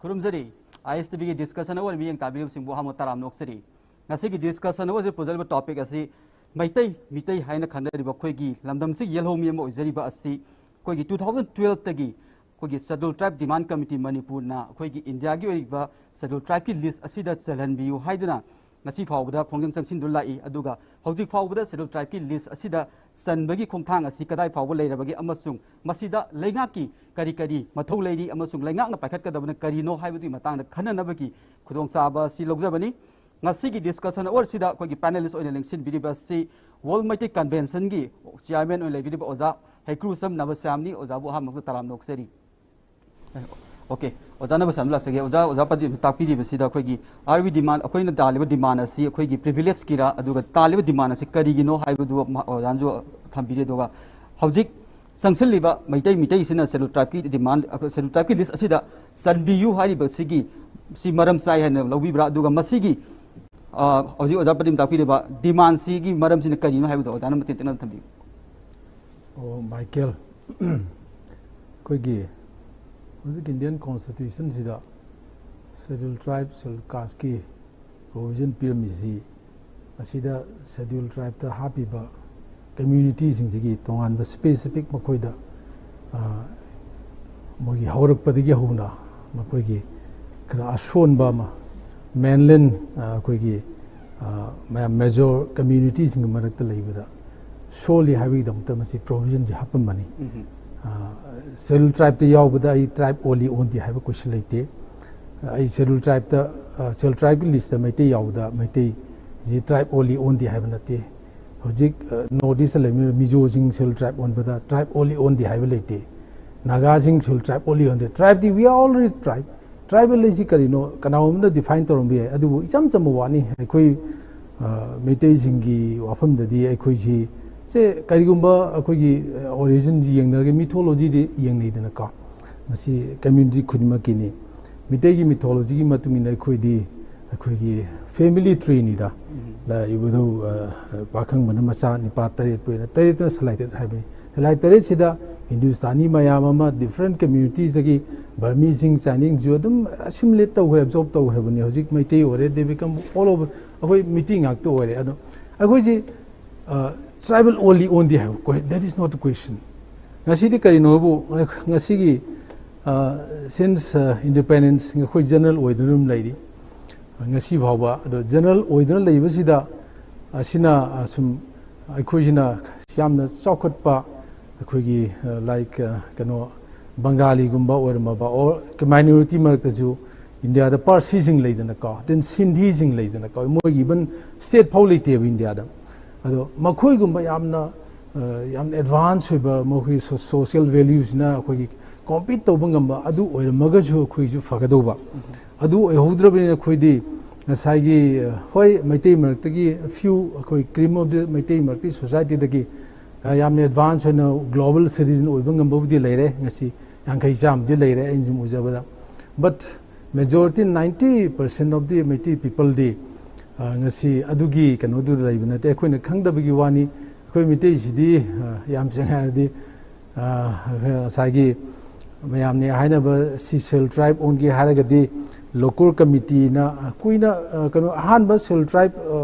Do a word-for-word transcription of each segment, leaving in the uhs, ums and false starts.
ꯈꯨꯔꯨꯝꯖꯔꯤ꯫ ꯑꯥꯏ ꯑꯦꯁ T ꯚꯤꯒꯤ discussion ꯑꯋꯥꯔ ꯃꯤꯠꯌꯦꯡ ꯇꯥꯕꯤꯔꯤꯕꯁꯤꯡꯕꯨ ꯑꯍꯥꯟꯕ ꯇꯔꯥꯝꯅ ꯑꯣꯛꯆꯔꯤ꯫ ꯉꯁꯤꯒꯤ ꯗꯤꯁꯀꯁꯟ ꯑꯋꯥꯔꯁꯤ ꯄꯨꯖꯔꯤꯕ ꯇꯣꯄꯤꯛ ꯑꯁꯤ ꯃꯩꯇꯩ, ꯃꯤꯇꯩ ꯍꯥꯏꯅ ꯈꯟꯅꯔꯤꯕ ꯑꯩꯈꯣꯏꯒꯤ ꯂꯝꯗꯝꯁꯤꯒꯤ ꯌꯦꯜꯍꯧꯃꯤ ꯑꯃ ꯑꯣꯏꯖꯔꯤꯕ ꯑꯁꯤ ꯑꯩꯈꯣꯏꯒꯤ ꯇꯨ ꯊꯥꯎꯖꯟ ꯇꯨꯋꯦꯜꯐꯇꯒꯤ ꯑꯩꯈꯣꯏꯒꯤ ꯁꯦꯗ꯭ꯌꯨꯜ ꯇ꯭ꯔꯥꯏꯕ ꯗꯤꯃꯥꯟ ꯀꯃꯤꯇꯤ ꯃꯅꯤꯄꯨꯔꯅ ꯑꯩꯈꯣꯏꯒꯤ ꯏꯟꯗꯤꯌꯥꯒꯤ ꯑꯣꯏꯔꯤꯕ ꯁꯦꯗ꯭ꯌꯨꯜ ꯇ꯭ꯔꯥꯏꯕꯀꯤ ꯂꯤꯁ ꯑꯁꯤꯗ ꯆꯜꯍꯟꯕꯤꯌꯨ ꯍꯥꯏꯗꯨꯅ ꯉꯁꯤ ꯐꯥꯎꯕꯗ ꯈꯣꯡꯖꯪ ꯆꯪꯁꯤꯟꯗꯨꯅ ꯂꯥꯛꯏ꯫ ꯑꯗꯨꯒ ꯍꯧꯖꯤꯛ ꯐꯥꯎꯕꯗ ꯁꯦꯗ꯭ꯌꯨꯜ ꯇ꯭ꯔꯥꯏꯕꯀꯤ ꯂꯤꯁ ꯑꯁꯤꯗ ꯆꯟꯕꯒꯤ ꯈꯣꯡꯊꯥꯡ ꯑꯁꯤ ꯀꯗꯥꯏ ꯐꯥꯎꯕ ꯂꯩꯔꯕꯒꯦ ꯑꯃꯁꯨꯡ ꯃꯁꯤꯗ ꯂꯩꯉꯥꯛꯀꯤ ꯀꯔꯤ ꯀꯔꯤ ꯃꯊꯧ ꯂꯩꯔꯤ ꯑꯃꯁꯨꯡ ꯂꯩꯉꯥꯛꯅ ꯄꯥꯏꯈꯠꯀꯗꯕꯅ ꯀꯔꯤꯅꯣ ꯍꯥꯏꯕꯗꯨꯒꯤ ꯃꯇꯥꯡꯗ ꯈꯟꯅꯅꯕꯒꯤ ꯈꯨꯗꯣꯡꯆꯥꯕ ꯑꯁꯤ ꯂꯧꯖꯕꯅꯤ꯫ ꯉꯁꯤꯒꯤ ꯗꯤꯁꯀꯁꯟ ꯑꯋꯥꯔꯁꯤꯗ ꯑꯩꯈꯣꯏꯒꯤ ꯄꯦꯅꯦꯂꯤꯁ ꯑꯣꯏꯅ ꯂꯦꯡꯁꯤꯟꯕꯤꯔꯤꯕ ꯑꯁꯤ ꯋꯥꯔꯜ ꯃꯩꯇꯩ ꯀꯟꯚꯦꯟꯁꯟꯒꯤ ꯆꯤꯌꯥꯔꯃꯦꯟ ꯑꯣꯏꯅ ꯂꯩꯕꯤꯔꯤꯕ ꯑꯣꯖꯥ ꯍꯩꯀ꯭ꯔꯨꯁꯝ ꯅꯕꯁ꯭ꯌꯥꯝꯅꯤ꯫ ꯑꯣꯖꯥꯕꯨ ꯑꯍꯥꯟꯕꯃꯛꯇ ꯇꯔꯥꯝꯅ ꯑꯣꯛꯆꯔꯤ꯫ ꯑꯣꯀꯦ, ꯑꯣꯖꯥ ꯅꯕꯁ꯭ꯌꯥꯝ ꯂꯥꯛꯆꯒꯦ꯫ ꯑꯣꯖꯥ, ꯑꯣꯖꯥ ꯄ꯭ꯔꯗꯤꯞꯅ ꯇꯥꯛꯄꯤꯔꯤꯕꯁꯤꯗ ꯑꯩꯈꯣꯏꯒꯤ ꯑꯥꯔ ꯕꯤ ꯗꯤꯃꯥꯟ, ꯑꯩꯈꯣꯏꯅ ꯇꯥꯜꯂꯤꯕ ꯗꯤꯃꯥꯟ ꯑꯁꯤ ꯑꯩꯈꯣꯏꯒꯤ ꯄ꯭ꯔꯤꯚꯤꯂꯦꯖꯀꯤꯔꯥ, ꯑꯗꯨꯒ ꯇꯥꯜꯂꯤꯕ ꯗꯤꯃꯥꯟ ꯑꯁꯤ ꯀꯔꯤꯒꯤꯅꯣ ꯍꯥꯏꯕꯗꯨ ꯃ-, ꯑꯣꯖꯥꯅꯁꯨ ꯊꯝꯕꯤꯔꯦ꯫ ꯑꯗꯨꯒ ꯍꯧꯖꯤꯛ ꯆꯪꯁꯤꯜꯂꯤꯕ ꯃꯩꯇꯩ, ꯃꯤꯇꯩꯁꯤꯅ ꯁꯦꯗ꯭ꯌꯨꯜ ꯇ꯭ꯔꯥꯏꯕꯀꯤ ꯗꯤꯃꯥꯟ, ꯁꯦꯗ꯭ꯌꯨꯜ ꯇ꯭ꯔꯥꯏꯕꯀꯤ ꯂꯤꯁ ꯑꯁꯤꯗ ꯆꯟꯕꯤꯌꯨ ꯍꯥꯏꯔꯤꯕꯁꯤꯒꯤ, ꯁꯤ ꯃꯔꯝ ꯆꯥꯏ ꯍꯥꯏꯅ ꯂꯧꯕꯤꯕ꯭ꯔꯥ? ꯑꯗꯨꯒ ꯃꯁꯤꯒꯤ, ꯑ, ꯍꯧꯖꯤꯛ ꯑꯣꯖꯥ ꯄ꯭ꯔꯗꯤꯞꯅ ꯇꯥꯛꯄꯤꯔꯤꯕ ꯗꯤꯃꯥꯟꯁꯤꯒꯤ ꯃꯔꯝꯁꯤꯅ ꯀꯔꯤꯅꯣ ꯍꯥꯏꯕꯗꯣ ꯑꯣꯖꯥꯅ ꯃꯇꯦꯛ ꯇꯦꯛꯅ ꯊꯝꯕꯤꯌꯨ꯫ ꯑꯣ, ꯃꯥꯏꯀꯦꯜ, ꯑꯩꯈꯣꯏꯒꯤ ꯍꯧꯖꯤꯛ ꯏꯟꯗꯤꯌꯟ ꯀꯣꯟꯁꯇꯤꯇ꯭ꯌꯨꯁꯟꯁꯤꯗ ꯁꯦꯗ꯭ꯌꯨꯜ ꯇ꯭ꯔꯥꯏꯕ, ꯁꯦꯗ꯭ꯌꯨꯜ ꯀꯥꯁꯀꯤ ꯄ꯭ꯔꯣꯚꯤꯖꯟ ꯄꯤꯔꯝꯃꯤꯁꯤ, ꯃꯁꯤꯗ ꯁꯦꯗ꯭ꯌꯨꯜ ꯇ꯭ꯔꯥꯏꯕꯇ ꯍꯥꯞꯄꯤꯕ ꯀꯝꯃ꯭ꯌꯨꯅꯤꯇꯤꯁꯤꯡꯁꯤꯒꯤ ꯇꯣꯉꯥꯟꯕ ꯁ꯭ꯄꯦꯁꯤꯐꯤꯛ ꯃꯈꯣꯏꯗ, ꯑ, ꯃꯣꯏꯒꯤ ꯍꯧꯔꯛꯄꯗꯒꯤ ꯍꯧꯅ ꯃꯈꯣꯏꯒꯤ ꯈꯔ ꯑꯁꯣꯟꯕ ꯑꯃ, ꯃꯦꯟꯂꯦꯟ, ꯑ, ꯑꯩꯈꯣꯏꯒꯤ, ꯑ, ꯃꯌꯥꯝ ꯃꯦꯖꯣꯔ ꯀꯝꯃ꯭ꯌꯨꯅꯤꯇꯤꯁꯤꯡꯒꯤ ꯃꯔꯛꯇ ꯂꯩꯕꯗ ꯁꯣꯜꯂꯤ ꯍꯥꯏꯕꯒꯤꯗꯃꯛꯇ ꯃꯁꯤ ꯄ꯭ꯔꯣꯚꯤꯖꯟꯁꯤ ꯍꯥꯞꯄꯝꯕꯅꯤ꯫ ꯑ, ꯁꯦꯗ꯭ꯌꯨꯜ ꯇ꯭ꯔꯥꯏꯕꯇ ꯌꯥꯎꯕꯗ ꯑꯩ ꯇ꯭ꯔꯥꯏꯕ ꯑꯣꯜꯂꯤ ꯑꯣꯟꯗꯦ ꯍꯥꯏꯕ ꯀꯣꯏꯁꯟ ꯂꯩꯇꯦ꯫ ꯑꯩ ꯁꯦꯗ꯭ꯌꯨꯜ ꯇ꯭ꯔꯥꯏꯕꯇ, ꯑ, ꯁꯦꯗ꯭ꯌꯨꯜ ꯇ꯭ꯔꯥꯏꯕꯀꯤ ꯂꯤꯁꯇ ꯃꯩꯇꯩ ꯌꯥꯎꯕꯗ ꯃꯩꯇꯩꯁꯤ ꯇ꯭ꯔꯥꯏꯕ ꯑꯣꯜꯂꯤ ꯑꯣꯟꯗꯦ ꯍꯥꯏꯕ ꯅꯠꯇꯦ꯫ ꯍꯧꯖꯤꯛ, ꯑ, ꯅꯣꯔꯠ ꯏꯁꯇ ꯂꯩꯃꯤꯟꯅ ꯃꯤꯖꯣꯁꯤꯡ ꯁꯦꯗ꯭ꯌꯨꯜ ꯇ꯭ꯔꯥꯏꯕ ꯑꯣꯟꯕꯗ ꯇ꯭ꯔꯥꯏꯕ ꯑꯣꯜꯂꯤ ꯑꯣꯟꯗꯦ ꯍꯥꯏꯕ ꯂꯩꯇꯦ꯫ ꯅꯥꯒꯥꯁꯤꯡ ꯁꯦꯗ꯭ꯌꯨꯜ ꯇ꯭ꯔꯥꯏꯕ ꯑꯣꯜꯂꯤ ꯑꯣꯟꯗꯦ꯫ ꯇ꯭ꯔꯥꯏꯕꯇꯤ we are already tribe. Tribal ꯍꯥꯏꯁꯤ ꯀꯔꯤꯅꯣ? ꯀꯅꯥꯒꯨꯝꯕꯅ ꯗꯤꯐꯥꯏꯟ ꯇꯧꯔꯝꯕ ꯌꯥꯏ, ꯑꯗꯨꯕꯨ ꯏꯆꯝ ꯆꯝꯕ ꯋꯥꯅꯤ꯫ ꯑꯩꯈꯣꯏ, ꯑ, ꯃꯩꯇꯩꯁꯤꯡꯒꯤ ꯋꯥꯐꯝꯗꯗꯤ ꯑꯩꯈꯣꯏꯁꯤ, ꯁꯦ, ꯀꯔꯤꯒꯨꯝꯕ ꯑꯩꯈꯣꯏꯒꯤ, ꯑ, ꯑꯣꯔꯤꯖꯤꯟꯁꯤ ꯌꯦꯡꯅꯔꯒ ꯃꯤꯊꯣꯂꯣꯖꯤꯗꯤ ꯌꯦꯡꯅꯩꯗꯅꯀꯣ꯫ ꯃꯁꯤ ꯀꯝꯃ꯭ꯌꯨꯅꯤꯇꯤ ꯈꯨꯗꯤꯡꯃꯛꯀꯤꯅꯤ꯫ ꯃꯤꯇꯩꯒꯤ ꯃꯤꯊꯣꯂꯣꯖꯤꯒꯤ ꯃꯇꯨꯡ ꯏꯟꯅ ꯑꯩꯈꯣꯏꯗꯤ, ꯑꯩꯈꯣꯏꯒꯤ ꯐꯦꯃꯤꯂꯤ ꯇ꯭ꯔꯤꯅꯤꯗ꯫ ꯂ-, ꯏꯕꯨꯙꯧ, ꯑ, ꯄꯥꯈꯪꯕꯅ ꯃꯆꯥ ꯅꯤꯄꯥ ꯇꯔꯦꯠ ꯄꯣꯛꯏꯅ ꯇꯔꯦꯠꯇꯨꯅ ꯁꯂꯥꯏꯇꯦꯠ ꯍꯥꯏꯕꯅꯤ꯫ ꯂꯥꯏ ꯇꯔꯦꯠꯁꯤꯗ ꯍꯤꯟꯗꯨꯁꯇꯥꯅꯤ ꯃꯌꯥꯝ ꯑꯃ, ꯗꯤꯐ꯭ꯔꯦꯟ ꯀꯝꯃ꯭ꯌꯨꯅꯤꯇꯤꯁꯇꯒꯤ ꯕꯔꯃꯤꯁꯤꯡ, ꯆꯥꯏꯅꯤꯡꯁꯨ ꯑꯗꯨꯝ ꯑꯦꯁꯤꯃꯤꯂꯦꯠ ꯇꯧꯈ꯭ꯔꯦ, ꯑꯦꯕꯖꯣꯔꯕ ꯇꯧꯈ꯭ꯔꯕꯅꯤ꯫ ꯍꯧꯖꯤꯛ ꯃꯩꯇꯩ ꯑꯣꯏꯔꯦ, they become all over, ꯑꯩꯈꯣꯏ ꯃꯤꯇꯩ ꯉꯥꯛꯇ ꯑꯣꯏꯔꯦ꯫ ꯑꯗꯣ ꯑꯩꯈꯣꯏꯁꯤ ꯇ꯭ꯔꯥꯏꯕꯦꯜ ꯑꯣꯟꯂꯤ ꯑꯣꯟꯗꯦ ꯍꯥꯏꯕ, that is not the question꯫ ꯉꯁꯤꯗꯤ ꯀꯔꯤꯅꯣꯕꯨ, ꯉꯁꯤꯒꯤ ꯁꯤꯟꯁ ꯏꯟꯗꯤꯄꯦꯟꯗꯦꯟꯁ ꯑꯩꯈꯣꯏ ꯖꯦꯅꯔꯦꯜ ꯑꯣꯏꯗꯨꯅ ꯑꯗꯨꯝ ꯂꯩꯔꯤ ꯉꯁꯤ ꯐꯥꯎꯕ꯫ ꯑꯗꯣ ꯖꯦꯅꯔꯦꯜ ꯑꯣꯏꯗꯨꯅ ꯂꯩꯕꯁꯤꯗ ꯑꯁꯤꯅ ꯑꯁꯨꯝ ꯑꯩꯈꯣꯏꯁꯤꯅ ꯌꯥꯝꯅ ꯆꯥꯎꯈꯠꯄ, ꯑꯩꯈꯣꯏꯒꯤ ꯂꯥꯏꯛ ꯀꯩꯅꯣ ꯕꯪꯒꯥꯂꯤꯒꯨꯝꯕ ꯑꯣꯏꯔꯝꯃꯕ, ꯑꯣꯔ ꯃꯥꯏꯅꯣꯔꯤꯇꯤ ꯃꯔꯛꯇꯁꯨ ꯏꯟꯗꯤꯌꯥꯗ ꯄꯥꯔꯁꯤꯁꯤꯡ ꯂꯩꯗꯅꯀꯣ, then ꯁꯤꯟꯙꯤꯁꯤꯡ ꯂꯩꯗꯅꯀꯣ, ꯃꯣꯏꯒꯤ ꯏꯚꯟ ꯁ꯭ꯇꯦꯠ ꯐꯥꯎ ꯂꯩꯇꯦꯕ ꯏꯟꯗꯤꯌꯥꯗ꯫ ꯑꯗꯣ ꯃꯈꯣꯏꯒꯨꯝꯕ ꯌꯥꯝꯅ ꯌꯥꯝꯅ ꯑꯦꯗꯚꯥꯟꯁ ꯑꯣꯏꯕ ꯃꯈꯣꯏꯒꯤ ꯁꯣꯁꯤꯌꯦꯜ ꯚꯦꯂ꯭ꯌꯨꯁꯤꯅ ꯑꯩꯈꯣꯏꯒꯤ ꯀꯣꯝꯄꯤꯠ ꯇꯧꯕ ꯉꯝꯕ ꯑꯗꯨ ꯑꯣꯏꯔꯝꯃꯒꯁꯨ ꯑꯩꯈꯣꯏꯁꯨ ꯐꯒꯗꯧꯕ꯫ ꯑꯗꯨ ꯑꯣꯏꯍꯧꯗ꯭ꯔꯕꯅꯤꯅ ꯑꯩꯈꯣꯏꯗꯤ ꯉꯁꯥꯏꯒꯤ, ꯍꯣꯏ, ꯃꯩꯇꯩ ꯃꯔꯛꯇꯒꯤ ꯐ꯭ꯌꯨ, ꯑꯩꯈꯣꯏ ꯀ꯭ꯔꯤꯝ ꯑꯣꯐ ꯗ ꯃꯩꯇꯩ ꯃꯔꯛꯇꯒꯤ ꯁꯣꯁꯥꯏꯇꯤꯗꯒꯤ ꯌꯥꯝꯅ ꯑꯦꯗꯚꯥꯟꯁ ꯑꯣꯏꯅ ꯒ꯭ꯂꯣꯕꯦꯜ ꯁꯤꯇꯤꯖꯟ ꯑꯣꯏꯕ ꯉꯝꯕꯕꯨꯗꯤ ꯂꯩꯔꯦ, ꯉꯁꯤ ꯌꯥꯡꯈꯩ ꯆꯥꯝꯃꯗꯤ ꯂꯩꯔꯦ ꯑꯩꯅ ꯁꯨꯝ ꯎꯖꯕꯗ꯫ But majority, ninety percent of the Meitei people ꯗꯤ ꯉꯁꯤ ꯑꯗꯨꯒꯤ ꯀꯩꯅꯣꯗꯨ ꯂꯩꯕ ꯅꯠꯇꯦ, ꯑꯩꯈꯣꯏꯅ ꯈꯪꯗꯕꯒꯤ ꯋꯥꯅꯤ꯫ ꯑꯩꯈꯣꯏ ꯃꯤꯇꯩꯁꯤꯗꯤ ꯌꯥꯝ ꯁꯦꯡꯅ ꯍꯥꯏꯔꯗꯤ ꯉꯁꯥꯏꯒꯤ ꯃꯌꯥꯝꯅ ꯍꯥꯏꯅꯕ ꯁꯤ ꯁꯦꯜ ꯇ꯭ꯔꯥꯏꯕ ꯑꯣꯟꯒꯦ ꯍꯥꯏꯔꯒꯗꯤ ꯂꯣꯀꯦꯜ ꯀꯃꯤꯇꯤꯅ ꯀꯨꯏꯅ, ꯀꯩꯅꯣ, ꯑꯍꯥꯟꯕ ꯁꯦꯜ ꯇ꯭ꯔꯥꯏꯕ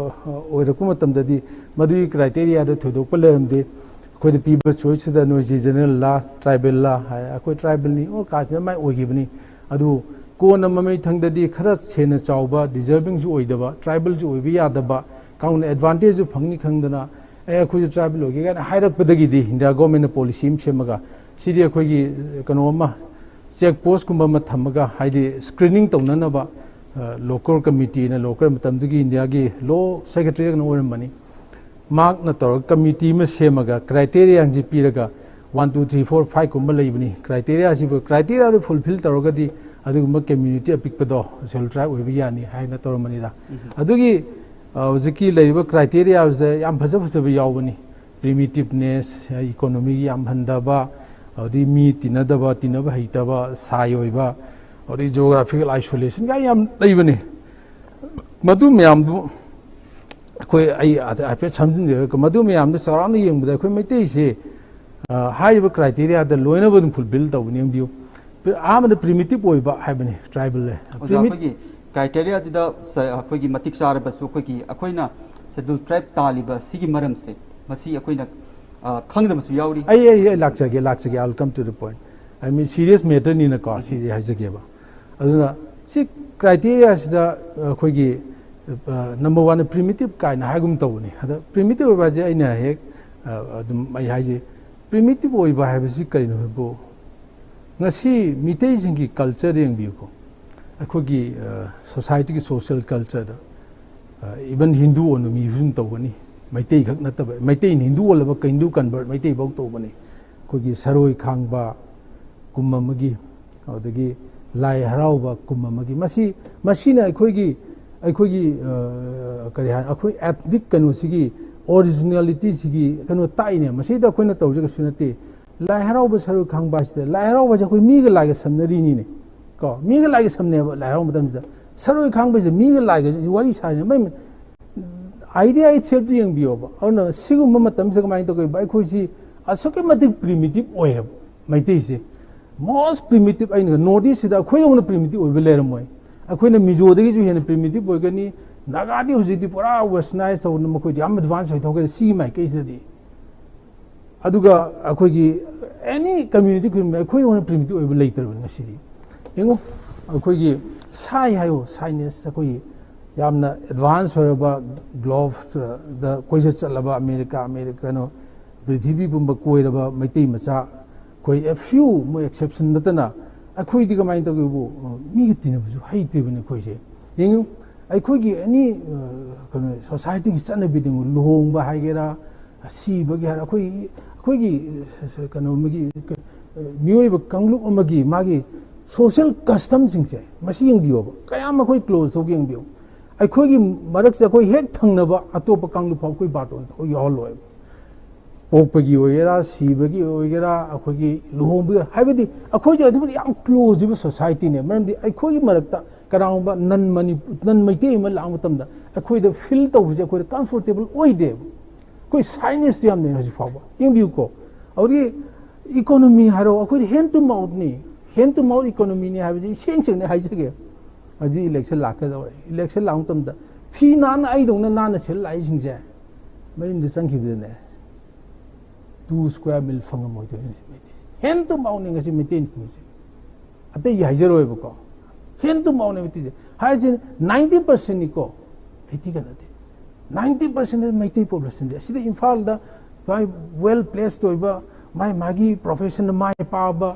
ꯑꯣꯏꯔꯛꯄ ꯃꯇꯝꯗꯗꯤ ꯃꯗꯨꯒꯤ ꯀ꯭ꯔꯥꯏꯇꯦꯔꯤꯌꯥꯗ ꯊꯣꯏꯗꯣꯛꯄ ꯂꯩꯔꯝꯗꯦ꯫ ꯑꯩꯈꯣꯏꯗ ꯄꯤꯕ ꯆꯣꯏꯁꯁꯤꯗ ꯅꯣꯏꯁꯤ ꯖꯦꯅꯔꯦꯜꯂ, ꯇ꯭ꯔꯥꯏꯕꯦꯜꯂ ꯍꯥꯏ, ꯑꯩꯈꯣꯏ ꯇ꯭ꯔꯥꯏꯕꯦꯜꯅꯤ, ꯑꯣ, ꯀꯥꯁꯤꯅ ꯑꯗꯨꯃꯥꯏꯅ ꯑꯣꯏꯈꯤꯕꯅꯤ꯫ ꯑꯗꯨ ꯀꯣꯟꯅ ꯃꯃꯩ ꯊꯪꯗꯗꯤ ꯈꯔ ꯍꯦꯟꯅ ꯆꯥꯎꯕ, ꯗꯤꯖꯔꯚꯤꯡꯁꯨ ꯑꯣꯏꯗꯕ, ꯇ꯭ꯔꯥꯏꯕꯦꯜꯁꯨ ꯑꯣꯏꯕ ꯌꯥꯗꯕ ꯀꯥꯡꯕꯨꯅ ꯑꯦꯗꯚꯥꯟꯇꯦꯖꯁꯨ ꯐꯪꯅꯤ ꯈꯪꯗꯅ, "ꯑꯦ, ꯑꯩꯈꯣꯏꯁꯨ ꯇ꯭ꯔꯥꯏꯕꯦꯜ ꯑꯣꯏꯒꯦ" ꯀꯥꯏꯅ ꯍꯥꯏꯔꯛꯄꯗꯒꯤꯗꯤ ꯏꯟꯗꯤꯌꯥ ꯒꯣꯔꯃꯦꯟꯅ ꯄꯣꯂꯤꯁꯤ ꯑꯃ ꯁꯦꯝꯃꯒ, ꯁꯤꯗꯤ ꯑꯩꯈꯣꯏꯒꯤ ꯀꯩꯅꯣ ꯑꯃ, ꯆꯦꯛ ꯄꯣꯁꯀꯨꯝꯕ ꯑꯃ ꯊꯝꯃꯒ, ꯍꯥꯏꯗꯤ ꯁ꯭ꯀ꯭ꯔꯤꯅꯤꯡ ꯇꯧꯅꯅꯕ, ꯂꯣꯀꯦꯜ ꯀꯃꯤꯇꯤꯅ, ꯂꯣꯀꯦꯜ ꯃꯇꯝꯗꯨꯒꯤ ꯏꯟꯗꯤꯌꯥꯒꯤ ꯂꯣ ꯁꯦꯀ꯭ꯔꯦꯇꯔꯤꯅ ꯑꯣꯏꯔꯝꯕꯅꯤ, ꯃꯍꯥꯛꯅ ꯇꯧꯔꯒ ꯀꯃꯤꯇꯤ ꯑꯃ ꯁꯦꯝꯃꯒ ꯀ꯭ꯔꯥꯏꯇꯦꯔꯤꯌꯥꯁꯤ ꯄꯤꯔꯒ, one, two, three, four, five ꯀꯨꯝꯕ ꯂꯩꯕꯅꯤ꯫ ꯀ꯭ꯔꯥꯏꯇꯦꯔꯤꯌꯥꯁꯤꯕꯨ, ꯀ꯭ꯔꯥꯏꯇꯦꯔꯤꯌꯥꯗꯨ ꯐꯨꯜꯐꯤꯜ ꯇꯧꯔꯒꯗꯤ ꯑꯗꯨꯒꯨꯝꯕ ꯀꯝꯃ꯭ꯌꯨꯅꯤꯇꯤ ꯑꯄꯤꯛꯄꯗꯣ ꯁꯦꯜ ꯇ꯭ꯔꯥꯏꯕ ꯑꯣꯏꯕ ꯌꯥꯅꯤ ꯍꯥꯏꯅ ꯇꯧꯔꯝꯕꯅꯤꯗ꯫ ꯑꯗꯨꯒꯤ, ꯑ, ꯍꯧꯖꯤꯛꯀꯤ ꯂꯩꯔꯤꯕ ꯀ꯭ꯔꯥꯏꯇꯦꯔꯤꯌꯥꯁꯤꯗ ꯌꯥꯝ ꯐꯖ ꯐꯖꯕ ꯌꯥꯎꯕꯅꯤ꯫ ꯄ꯭ꯔꯤꯃꯤꯇꯤꯞꯅꯦꯁ, ꯏꯀꯣꯅꯣꯃꯤꯒꯤ ꯌꯥꯝ ꯍꯟꯊꯕ, ꯑꯗꯨꯗꯒꯤ ꯃꯤ ꯇꯤꯟꯅꯗꯕ, ꯇꯤꯟꯅꯕ ꯍꯩꯇꯕ, ꯁꯥꯏ ꯑꯣꯏꯕ, ꯑꯗꯨꯗꯒꯤ ꯖꯤꯑꯣꯒ꯭ꯔꯥꯐꯤꯀꯦꯜ ꯑꯥꯏꯁꯣꯂꯦꯁꯟꯒ ꯌꯥꯝ ꯂꯩꯕꯅꯤ꯫ ꯃꯗꯨ ꯃꯌꯥꯝꯗꯨ ꯑꯩꯈꯣꯏ, ꯑꯩ ꯍꯥꯏꯐꯦꯠ ꯁꯝꯖꯤꯟꯖꯔꯒ, ꯃꯗꯨ ꯃꯌꯥꯝꯗꯨ ꯆꯥꯎꯔꯥꯛꯅ ꯌꯦꯡꯕꯗ ꯑꯩꯈꯣꯏ ꯃꯩꯇꯩꯁꯤ ꯑ, ꯍꯥꯏꯔꯤꯕ ꯀ꯭ꯔꯥꯏꯇꯦꯔꯤꯌꯥꯗ ꯂꯣꯏꯅꯕ ꯑꯗꯨꯝ ꯐꯨꯜꯐꯤꯜ ꯇꯧꯒꯅꯤ꯫ ꯌꯦꯡꯕꯤꯌꯨ, ꯄ꯭ꯔꯤ- ꯑꯍꯥꯟꯕꯗ ꯄ꯭ꯔꯤꯃꯤꯇꯤꯞ ꯑꯣꯏꯕ ꯍꯥꯏꯕꯅꯤ꯫ ꯇ꯭ꯔꯥꯏꯕꯦꯜ ꯑꯣꯖꯥ, ꯑꯩꯈꯣꯏꯒꯤ ꯀ꯭ꯔꯥꯏꯇꯦꯔꯤꯌꯥꯁꯤꯗ ꯁ- ꯑꯩꯈꯣꯏꯒꯤ ꯃꯇꯤꯛ ꯆꯥꯔꯕꯁꯨ ꯑꯩꯈꯣꯏꯒꯤ ꯑꯩꯈꯣꯏꯅ ꯁꯦꯗꯨꯜ ꯇ꯭ꯔꯥꯏꯞ ꯇꯥꯜꯂꯤꯕ ꯁꯤꯒꯤ ꯃꯔꯝꯁꯦ ꯃꯁꯤ ꯑꯩꯈꯣꯏꯅ ꯑ, ꯈꯪꯗꯕꯁꯨ ꯌꯥꯎꯔꯤ꯫ ꯑꯩ ꯑꯩ ꯑꯩ ꯂꯥꯛꯆꯒꯦ ꯂꯥꯛꯆꯒꯦ I will come to the point. I mean serious matterꯅꯤꯅꯀꯣ ꯁꯤꯁꯦ ꯍꯥꯏꯖꯒꯦꯕ꯫ ꯑꯗꯨꯅ ꯁꯤ ꯀ꯭ꯔꯥꯏꯇꯦꯔꯤꯌꯥꯁꯤꯗ ꯑꯩꯈꯣꯏꯒꯤ ꯅꯝꯕꯔ ꯋꯥꯟ ꯄ꯭ꯔꯤꯃꯤꯇꯤꯞ ꯀꯥꯏꯅ ꯍꯥꯏꯒꯨꯝ ꯇꯧꯕꯅꯤ꯫ ꯑꯗ ꯄ꯭ꯔꯤꯃꯤꯇꯤꯞ ꯑꯣꯏꯕ ꯍꯥꯏꯁꯦ ꯑꯩꯅ ꯍꯦꯛ ꯑ, ꯑꯗꯨꯝ ꯑꯩ ꯍꯥꯏꯁꯦ ꯄ꯭ꯔꯤꯃꯤꯇꯤꯞ ꯑꯣꯏꯕ ꯍꯥꯏꯕꯁꯤ ꯀꯔꯤꯅꯣ ꯍꯥꯏꯕꯨ ꯉꯁꯤ ꯃꯤꯇꯩꯁꯤꯡꯒꯤ ꯀꯜꯆꯔꯗ ꯌꯦꯡꯕꯤꯌꯨꯀꯣ꯫ ꯑꯩꯈꯣꯏꯒꯤ ꯁꯣꯁꯥꯏꯇꯤꯒꯤ ꯁꯣꯁꯤꯌꯦꯜ ꯀꯜꯆꯔꯗ ꯏꯚꯟ ꯍꯤꯟꯗꯨ ꯑꯣꯟꯕ ꯃꯤꯁꯨ ꯑꯗꯨꯝ ꯇꯧꯒꯅꯤ꯫ ꯃꯩꯇꯩ ꯈꯛ ꯅꯠꯇꯕ ꯃꯩꯇꯩꯅ ꯍꯤꯟꯗꯨ ꯑꯣꯜꯂꯕ ꯍꯤꯟꯗꯨ ꯀꯟꯚꯔꯠ ꯃꯩꯇꯩꯐꯥꯎ ꯇꯧꯕꯅꯤ꯫ ꯑꯩꯈꯣꯏꯒꯤ ꯁꯔꯣꯏ ꯈꯥꯡꯕ ꯀꯨꯝ ꯑꯃꯒꯤ ꯑꯗꯒꯤ ꯂꯥꯏ ꯍꯔꯥꯎꯕ ꯀꯨꯝ ꯑꯃꯒꯤ ꯃꯁꯤ ꯃꯁꯤꯅ ꯑꯩꯈꯣꯏꯒꯤ ꯑꯩꯈꯣꯏꯒꯤ ꯑ, ꯀꯔꯤ ꯍꯥꯏ ꯑꯩꯈꯣꯏ ꯑꯦꯊꯅꯤꯛ ꯀꯩꯅꯣꯁꯤꯒꯤ ꯑꯣꯔꯤꯖꯤꯅꯦꯂꯤꯇꯤꯁꯤꯒꯤ ꯀꯩꯅꯣ ꯇꯥꯛꯏꯅꯦ꯫ ꯃꯁꯤꯗ ꯑꯩꯈꯣꯏꯅ ꯇꯧꯔꯤꯁꯦ ꯀꯩꯁꯨ ꯅꯠꯇꯦ꯫ ꯂꯥꯏ ꯍꯔꯥꯎꯕ ꯁꯔꯣꯏ ꯈꯥꯡꯕ ꯍꯥꯏꯁꯤꯗ ꯂꯥꯏ ꯍꯔꯥꯎꯕ ꯍꯥꯏꯁꯦ ꯑꯩꯈꯣꯏ ꯃꯤꯒ ꯂꯥꯏꯒ ꯁꯝꯅꯔꯤꯅꯤꯅꯦ꯫ ꯀꯣ ꯃꯤꯒ ꯂꯥꯏꯒ ꯁꯝꯅꯩꯕ ꯂꯥꯏ ꯍꯔꯥꯎꯕ ꯃꯇꯝꯁꯤꯗ ꯁꯔꯣꯏ ꯈꯥꯡꯕꯁꯤꯗ ꯃꯤꯒ ꯂꯥꯏꯒ ꯋꯥꯔꯤ ꯁꯥꯔꯤꯅꯦ꯫ ꯃꯩ ꯑꯥꯏꯗꯤꯌꯥ ꯏꯠꯁꯦꯜꯐꯇ ꯌꯦꯡꯕꯤꯌꯣꯕ꯫ ꯑꯗꯨꯅ ꯁꯤꯒꯨꯝꯕ ꯃꯇꯝꯁꯤꯗ ꯀꯃꯥꯏꯅ ꯇꯧꯒꯦꯕ ꯑꯩꯈꯣꯏꯁꯤ ꯑꯁꯨꯛꯀꯤ ꯃꯇꯤꯛ ꯄ꯭ꯔꯤꯃꯤꯇꯤꯞ ꯑꯣꯏꯌꯦꯕ ꯃꯩꯇꯩꯁꯦ꯫ ꯃꯣꯁ ꯄ꯭ꯔꯤꯃꯤꯇꯤꯞ ꯑꯩꯅ ꯅꯣꯔꯠ ꯏꯁꯁꯤꯗ ꯑꯩꯈꯣꯏꯗꯧꯅ ꯄ꯭ꯔꯤꯃꯤꯇꯤꯞ ꯑꯣꯏꯕ ꯂꯩꯔꯝꯃꯣꯏ꯫ ꯑꯩꯈꯣꯏꯅ ꯃꯤꯖꯣꯗꯒꯤꯁꯨ ꯍꯦꯟꯅ ꯄ꯭ꯔꯤꯃꯤꯇꯤꯞ ꯑꯣꯏꯒꯅꯤ꯫ ꯅꯥꯒꯥꯗꯤ ꯍꯧꯖꯤꯛꯇꯤ ꯄꯨꯔꯥ ꯋꯦꯁꯇꯔꯅꯥꯏꯁ ꯇꯧꯗꯅ ꯃꯈꯣꯏꯗꯤ ꯌꯥꯝ ꯑꯦꯗꯚꯥꯟꯁ ꯑꯣꯏ ꯊꯣꯛꯈ꯭ꯔꯦ ꯁꯤꯒꯤ ꯃꯥꯏꯀꯩꯁꯤꯗꯗꯤ꯫ ꯑꯗꯨꯒ ꯑꯩꯈꯣꯏꯒꯤ ꯑꯦꯅꯤ ꯀꯝꯃ꯭ꯌꯨꯅꯤꯇꯤ ꯈꯨꯗꯤꯡꯃꯛ ꯑꯩꯈꯣꯏꯗꯧꯅ ꯄ꯭ꯔꯤꯃꯤꯇꯤꯞ ꯑꯣꯏꯕ ꯂꯩꯇ꯭ꯔꯕꯅꯤ ꯉꯁꯤꯗꯤ꯫ ꯌꯦꯡꯉꯨ ꯑꯩꯈꯣꯏꯒꯤ ꯁꯥꯏ ꯍꯥꯏꯌꯣ ꯁꯥꯏꯅꯦꯁ ꯑꯩꯈꯣꯏꯒꯤ ꯌꯥꯝꯅ ꯑꯦꯗꯚꯥꯟꯁ ꯑꯣꯏꯔꯕ ꯒ꯭ꯂꯣꯕꯁꯇ ꯀꯣꯏꯆꯠ ꯆꯠꯂꯕ ꯑꯃꯦꯔꯤꯀꯥ ꯑꯃꯦꯔꯤꯀꯥ ꯀꯩꯅꯣ ꯄ꯭ꯔꯤꯊꯤꯕꯤ ꯄꯨꯝꯕ ꯀꯣꯏꯔꯕ ꯃꯩꯇꯩ ꯃꯆꯥ ꯑꯩꯈꯣꯏ ꯑꯦ ꯐ꯭ꯌꯨ ꯃꯣꯏ ꯑꯦꯛꯁꯦꯞꯁꯟ ꯅꯠꯇꯅ ꯑꯩꯈꯣꯏꯗꯤ ꯀꯃꯥꯏꯅ ꯇꯧꯒꯦꯕꯨ ꯃꯤꯒ ꯇꯤꯟꯅꯕꯁꯨ ꯍꯩꯇ꯭ꯔꯤꯕꯅꯤ ꯑꯩꯈꯣꯏꯁꯦ꯫ ꯌꯦꯡꯉꯨ ꯑꯩꯈꯣꯏꯒꯤ ꯑꯦꯅꯤ ꯀꯩꯅꯣ ꯁꯣꯁꯥꯏꯇꯤꯒꯤ ꯆꯠꯅꯕꯤꯗ ꯌꯦꯡꯉꯨ ꯂꯨꯍꯣꯡꯕ ꯍꯥꯏꯒꯦꯔꯥ ꯁꯤꯕꯒꯤ ꯍꯥꯏꯔ ꯑꯩꯈꯣꯏ ꯑꯩꯈꯣꯏꯒꯤ ꯀꯩꯅꯣ ꯑꯃꯒꯤ ꯃꯤꯑꯣꯏꯕ ꯀꯥꯡꯂꯨꯞ ꯑꯃꯒꯤ ꯃꯥꯒꯤ ꯁꯣꯁꯤꯌꯦꯜ ꯀꯁꯇꯝꯁꯤꯡꯁꯦ ꯃꯁꯤ ꯌꯦꯡꯕꯤꯌꯣꯕ ꯀꯌꯥꯝ ꯑꯩꯈꯣꯏ ꯀ꯭ꯂꯣꯖ ꯇꯧꯒꯦ ꯌꯦꯡꯕꯤꯌꯨ꯫ ꯑꯩꯈꯣꯏꯒꯤ ꯃꯔꯛꯁꯤꯗ ꯑꯩꯈꯣꯏ ꯍꯦꯛ ꯊꯪꯅꯕ ꯑꯇꯣꯞꯄ ꯀꯥꯡꯂꯨꯞ ꯐꯥꯎ ꯑꯩꯈꯣꯏ ꯕꯥꯔꯇꯣꯟ ꯇꯧ ꯌꯥꯎꯍꯜꯂꯣꯏꯕ꯫ ꯄꯣꯛꯄꯒꯤ ꯑꯣꯏꯒꯦꯔꯥ ꯁꯤꯕꯒꯤ ꯑꯣꯏꯒꯦꯔꯥ ꯑꯩꯈꯣꯏꯒꯤ ꯂꯨꯍꯣꯡꯕꯒꯤ ꯍꯥꯏꯕꯗꯤ ꯑꯩꯈꯣꯏꯁꯦ ꯑꯗꯨꯛꯀꯤ ꯌꯥꯝ ꯀ꯭ꯂꯣꯖ ꯑꯣꯏꯕ ꯁꯣꯁꯥꯏꯇꯤꯅꯦ꯫ ꯃꯔꯝꯗꯤ ꯑꯩꯈꯣꯏꯒꯤ ꯃꯔꯛꯇ ꯀꯅꯥꯒꯨꯝꯕ ꯅꯟ ꯃꯅꯤ ꯅꯟ ꯃꯩꯇꯩ ꯑꯃ ꯂꯥꯛꯄ ꯃꯇꯝꯗ ꯑꯩꯈꯣꯏꯗ ꯐꯤꯜ ꯇꯧꯕꯁꯦ ꯑꯩꯈꯣꯏꯗ ꯀꯝꯐꯣꯔꯇꯦꯕꯜ ꯑꯣꯏꯗꯦꯕ꯫ ꯑꯩꯈꯣꯏ ꯁꯥꯏꯅꯦꯁ ꯌꯥꯝ ꯂꯩ ꯍꯧꯖꯤꯛ ꯐꯥꯎꯕ꯫ ꯌꯦꯡꯕꯤꯌꯨꯀꯣ ꯍꯧꯖꯤꯛ ꯏꯀꯣꯅꯣꯃꯤ ꯍꯥꯏꯔꯣ, ꯑꯩꯈꯣꯏꯗꯤ ꯍꯦꯟ ꯇꯨ ꯃꯥꯎꯠꯅꯤ, ꯍꯦꯟ ꯇꯨ ꯃꯥꯎꯠ ꯏꯀꯣꯅꯣꯃꯤꯅꯤ ꯍꯥꯏꯕꯁꯤ ꯏꯁꯦꯡ ꯁꯦꯡꯅ ꯍꯥꯏꯖꯒꯦ꯫ ꯍꯧꯖꯤꯛ ꯏꯂꯦꯛꯁꯟ ꯂꯥꯛꯀꯗꯧꯔꯦ꯫ ꯏꯂꯦꯛꯁꯟ ꯂꯥꯛꯄ ꯃꯇꯝꯗ ꯐꯤ ꯅꯥꯟꯅ ꯑꯩꯗꯧꯅ ꯅꯥꯟꯅ ꯁꯦꯠ ꯂꯥꯛꯏꯁꯤꯡꯁꯦ ꯃꯌꯨꯝꯗ ꯆꯪꯈꯤꯕꯗꯅꯦ, ꯇꯨ ꯁ꯭ꯀ꯭ꯋꯥꯔ ꯃꯤꯜ ꯐꯪꯉꯝꯃꯣꯏꯗꯣꯏꯅꯤ꯫ ꯍꯦꯟ ꯇꯨ ꯃꯥꯎꯠꯅꯤ ꯉꯁꯤ ꯃꯩꯇꯩꯅ ꯍꯤꯡꯉꯤꯁꯦ꯫ ꯑꯇꯩꯒꯤ ꯍꯥꯏꯖꯔꯣꯏꯕꯀꯣ, ꯍꯦꯟ ꯇꯨ ꯃꯥꯎꯠꯅꯦ ꯃꯩꯇꯩꯁꯦ꯫ ꯍꯥꯏꯔꯤꯁꯦ ꯅꯥꯏꯟꯇꯤ ꯄꯥꯔꯁꯦꯟꯅꯤꯀꯣ, ꯑꯩꯠꯇꯤꯒ ꯅꯠꯇꯦ, ꯅꯥꯏꯟꯇꯤ ꯄꯥꯔꯁꯦꯟ ꯃꯩꯇꯩ ꯄꯣꯄꯨꯂꯦꯁꯟꯁꯦ꯫ ꯑꯁꯤꯗ ꯏꯝꯐꯥꯜꯗ ꯃꯥꯏ ꯋꯦꯜ ꯄ꯭ꯂꯦꯁ ꯑꯣꯏꯕ, ꯃꯥꯏ ꯃꯥꯒꯤ ꯄ꯭ꯔꯣꯐꯦꯁꯟꯗ ꯃꯥꯏ ꯄꯥꯛꯑꯕ,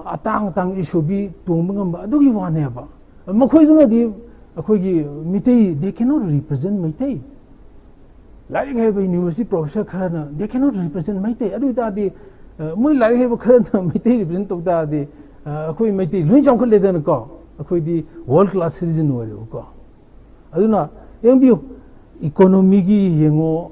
ꯑꯇꯥꯡ ꯑꯇꯥꯡ ꯑꯦꯁ ꯌꯨ ꯚꯤ ꯇꯣꯡꯕ ꯉꯝꯕ ꯑꯗꯨꯒꯤ ꯋꯥꯅꯦꯕ꯫ ꯃꯈꯣꯏꯗꯨꯅꯗꯤ ꯑꯩꯈꯣꯏꯒꯤ Meitei, they cannot represent Meitei. ꯂꯥꯏꯔꯤꯛ ꯍꯩꯕ ꯌꯨꯅꯤꯚꯔꯁꯤꯇꯤ ꯄ꯭ꯔꯣꯐꯦꯁꯔ ꯈꯔꯅ they cannot represent ꯃꯩꯇꯩ꯫ ꯑꯗꯨ ꯑꯣꯏꯇꯥꯔꯗꯤ, ꯑ, ꯃꯣꯏ ꯂꯥꯏꯔꯤꯛ ꯍꯩꯕ ꯈꯔꯅ ꯃꯩꯇꯩ ꯔꯤꯄ꯭ꯔꯖꯦꯟ ꯇꯧ ꯇꯥꯔꯗꯤ, ꯑ, ꯑꯩꯈꯣꯏ ꯃꯩꯇꯩ ꯂꯣꯏ ꯆꯥꯎꯈꯠꯂꯦꯗꯅꯀꯣ꯫ ꯑꯩꯈꯣꯏꯗꯤ ꯋꯥꯔꯜ ꯀ꯭ꯂꯥꯁ ꯁꯤꯇꯤꯖꯟ ꯑꯣꯏꯔꯦꯕꯀꯣ꯫ ꯑꯗꯨꯅ ꯌꯦꯡꯕꯤꯌꯨ, ꯏꯀꯣꯅꯣꯃꯤꯒꯤ ꯌꯦꯡꯉꯣ,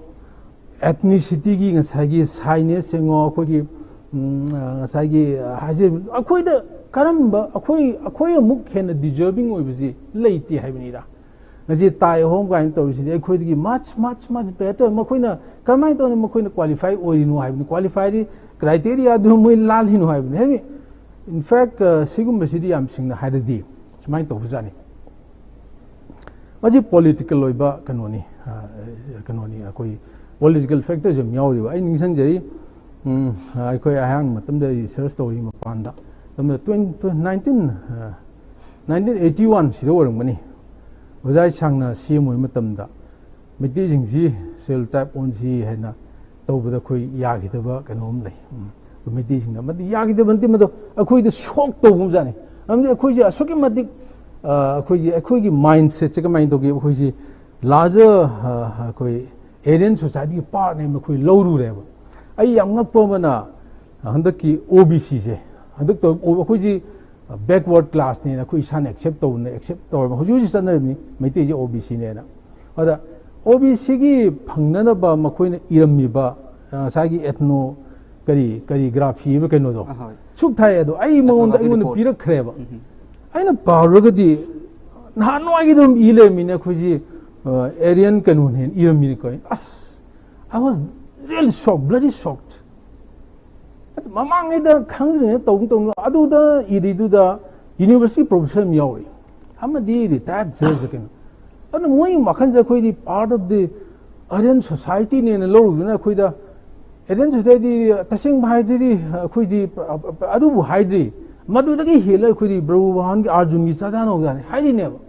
ꯑꯦꯊꯅꯤꯁꯤꯇꯤꯒꯤ ꯉꯁꯥꯏꯒꯤ ꯁꯥꯏꯅꯦꯁ ꯌꯦꯡꯉꯣ, ꯑꯩꯈꯣꯏꯒꯤ, ꯎꯝ, ꯑ, ꯉꯁꯥꯏꯒꯤ, ꯑ, ꯍꯥꯏꯖꯔꯤꯕ, ꯑꯩꯈꯣꯏꯗ ꯀꯔꯝꯕ, ꯑꯩꯈꯣꯏ, ꯑꯩꯈꯣꯏ ꯑꯃꯨꯛ ꯍꯦꯟꯅ ꯗꯤꯖꯔꯚꯤꯡ ꯑꯣꯏꯕꯁꯤ ꯂꯩꯇꯦ ꯍꯥꯏꯕꯅꯤꯗ꯫ ꯉꯁꯤ ꯇꯥꯏ ꯑꯍꯣꯝ ꯀꯥꯏꯅ ꯇꯧꯔꯤꯁꯤꯗꯤ ꯑꯩꯈꯣꯏꯗꯒꯤ much, much, much better꯫ ꯃꯈꯣꯏꯅ ꯀꯔꯝꯍꯥꯏꯅ ꯇꯧꯅ ꯃꯈꯣꯏꯅ ꯀ꯭ꯋꯥꯂꯤꯐꯥꯏ ꯑꯣꯏꯔꯤꯅꯣ ꯍꯥꯏꯕꯅꯤ, ꯀ꯭ꯋꯥꯂꯤꯐꯥꯏꯗꯤ ꯀ꯭ꯔꯥꯏꯇꯦꯔꯤꯌꯥꯗꯨ ꯃꯣꯏ ꯂꯥꯜꯂꯤꯅꯣ ꯍꯥꯏꯕꯅꯤ꯫ ꯍꯥꯏꯗꯤ, in fact, ꯑ, ꯁꯤꯒꯨꯝꯕꯁꯤꯗꯤ ꯌꯥꯝ ꯁꯦꯡꯅ ꯍꯥꯏꯔꯗꯤ ꯁꯨꯃꯥꯏꯅ ꯇꯧꯕꯖꯥꯠꯅꯤ꯫ ꯃꯁꯤ ꯄꯣꯂꯤꯇꯤꯀꯦꯜ ꯑꯣꯏꯕ ꯀꯩꯅꯣꯅꯤ, ꯑ, ꯀꯩꯅꯣꯅꯤ, ꯑꯩꯈꯣꯏ ꯄꯣꯂꯤꯇꯤꯀꯦꯜ ꯐꯦꯛꯇꯔꯁꯨ ꯌꯥꯝ ꯌꯥꯎꯔꯤꯕ꯫ ꯑꯩ ꯅꯤꯡꯁꯤꯡꯖꯔꯤ, ꯎꯝ, ꯑꯩꯈꯣꯏ ꯑꯉꯥꯡ ꯃꯇꯝꯗ ꯔꯤꯁꯔꯁ ꯇꯧꯔꯤ ꯃꯄꯥꯟꯗ, ꯃꯇꯝꯗ twenty, nineteen, ꯑ, nineteen eighty one ꯁꯤꯗ ꯑꯣꯏꯔꯝꯒꯅꯤ, ꯑꯣꯖꯥ ꯏꯁꯥꯡꯅ ꯁꯤ ꯑꯦꯝ ꯑꯣꯏꯕ ꯃꯇꯝꯗ ꯃꯩꯇꯩꯁꯤꯡꯁꯤ ꯁꯦꯜ ꯇꯥꯏꯞ ꯑꯣꯟꯁꯤ ꯍꯥꯏꯅ ꯇꯧꯕꯗ ꯑꯩꯈꯣꯏ ꯌꯥꯈꯤꯗꯕ ꯀꯩꯅꯣꯝ ꯂꯩ꯫ ꯎꯝ꯫ ꯑꯩꯈꯣꯏ ꯃꯩꯇꯩꯁꯤꯡꯅ ꯑꯃꯗꯤ ꯌꯥꯈꯤꯗꯕ ꯅꯠꯇꯦ, ꯃꯗꯨ ꯑꯩꯈꯣꯏꯗ ꯁꯣꯛ ꯇꯧꯕ ꯑꯃꯖꯥꯠꯅꯤ꯫ ꯃꯔꯝꯗꯤ ꯑꯩꯈꯣꯏꯁꯦ ꯑꯁꯨꯛꯀꯤ ꯃꯇꯤꯛ, ꯑ, ꯑꯩꯈꯣꯏꯒꯤ, ꯑꯩꯈꯣꯏꯒꯤ ꯃꯥꯏꯟ ꯁꯦꯠꯁꯦ ꯀꯃꯥꯏꯅ ꯇꯧꯒꯦ? ꯑꯩꯈꯣꯏꯁꯤ ꯂꯥꯔꯖꯔ, ꯑ, ꯑꯩꯈꯣꯏ ꯑꯦꯔꯤꯌꯟ ꯁꯣꯁꯥꯏꯇꯤꯒꯤ ꯄꯥꯔꯠꯅꯦꯅ ꯑꯩꯈꯣꯏ ꯂꯧꯔꯨꯔꯦꯕ꯫ ꯑꯩ ꯌꯥꯝ ꯉꯛꯄ ꯑꯃꯅ, ꯍꯟꯗꯛꯀꯤ ꯑꯣ ꯕꯤ ꯁꯤꯁꯦ, ꯍꯟꯗꯛ ꯇꯧ-, ꯑꯩꯈꯣꯏꯁꯤ ꯕꯦꯛꯋꯥꯔꯗ ꯀ꯭ꯂꯥꯁꯅꯦꯅ ꯑꯩꯈꯣꯏ ꯏꯁꯥꯅ ꯑꯦꯛꯁꯦꯞ ꯇꯧꯅ, ꯑꯦꯛꯁꯦꯞ ꯇꯧꯔꯕ꯫ ꯍꯧꯖꯤꯛ ꯍꯧꯖꯤꯛ ꯆꯠꯅꯔꯤꯕꯅꯤ, ꯃꯩꯇꯩꯁꯦ ꯑꯣ ꯕꯤ ꯁꯤꯅꯦꯅ꯫ ꯑꯗ ꯑꯣ ꯕꯤ ꯁꯤꯒꯤ ꯐꯪꯅꯅꯕ ꯃꯈꯣꯏꯅ ꯏꯔꯝꯃꯤꯕ, ꯑ, ꯉꯁꯥꯏꯒꯤ ꯑꯦꯊꯅꯣ ꯀꯔꯤ, ꯀꯔꯤ ꯒ꯭ꯔꯥꯐꯤ ꯍꯥꯏꯕ ꯀꯩꯅꯣꯗꯣ, ꯑꯍꯣꯏ꯫ ꯁꯨꯛ ꯊꯥꯏ꯫ ꯑꯗꯣ ꯑꯩ ꯃꯉꯣꯟꯗ, Ethnography ꯑꯩꯉꯣꯟꯗ report꯫ ꯄꯤꯔꯛꯈ꯭ꯔꯦꯕ꯫ ꯎꯝ꯫ ꯑꯩꯅ ꯄꯥꯔꯨꯔꯒꯗꯤ ꯅꯍꯥꯟꯋꯥꯏꯒꯤ ꯑꯗꯨꯝ ꯏ ꯂꯩꯔꯝꯃꯤꯅꯦ ꯑꯩꯈꯣꯏꯁꯤ, ꯑ, ꯑꯦꯔꯤꯌꯟ ꯀꯩꯅꯣꯅꯦꯅ ꯏꯔꯝꯃꯤꯅꯦ ꯀꯣ꯫ ꯑꯁ, I was really shocked, bloody shocked꯫ ꯃꯃꯥꯡꯉꯩꯗ ꯈꯪꯗ꯭ꯔꯤꯉꯩꯗ ꯇꯧꯅ ꯇꯧꯅ ꯑꯗꯨꯗ ꯏꯔꯤꯗꯨꯗ university professor ꯑꯃ ꯌꯥꯎꯔꯤ, ꯑꯃꯗꯤ retired judge ꯀꯩꯅꯣ꯫ ꯑꯗꯨꯅ ꯃꯣꯏꯒꯤ ꯋꯥꯈꯜꯁꯦ ꯑꯩꯈꯣꯏꯗꯤ part of the Aryan societyꯅꯦꯅ ꯂꯧꯔꯨꯗꯨꯅ ꯑꯩꯈꯣꯏꯗ Aryan society ꯇꯁꯦꯡꯕ ꯍꯥꯏꯗꯨꯗꯤ ꯑꯩꯈꯣꯏꯗꯤ ꯑꯗꯨꯕꯨ ꯍꯥꯏꯗ꯭ꯔꯤ꯫ ꯃꯗꯨꯗꯒꯤ ꯍꯦꯜꯂ ꯑꯩꯈꯣꯏꯗꯤ ꯕ꯭ꯔꯍꯨ ꯚꯒꯋꯥꯟꯒꯤ ꯑꯥꯔꯖꯨꯟꯒꯤ ꯆꯥꯗꯥꯅꯧꯖꯥꯅꯤ ꯍꯥꯏꯔꯤꯅꯦꯕ꯫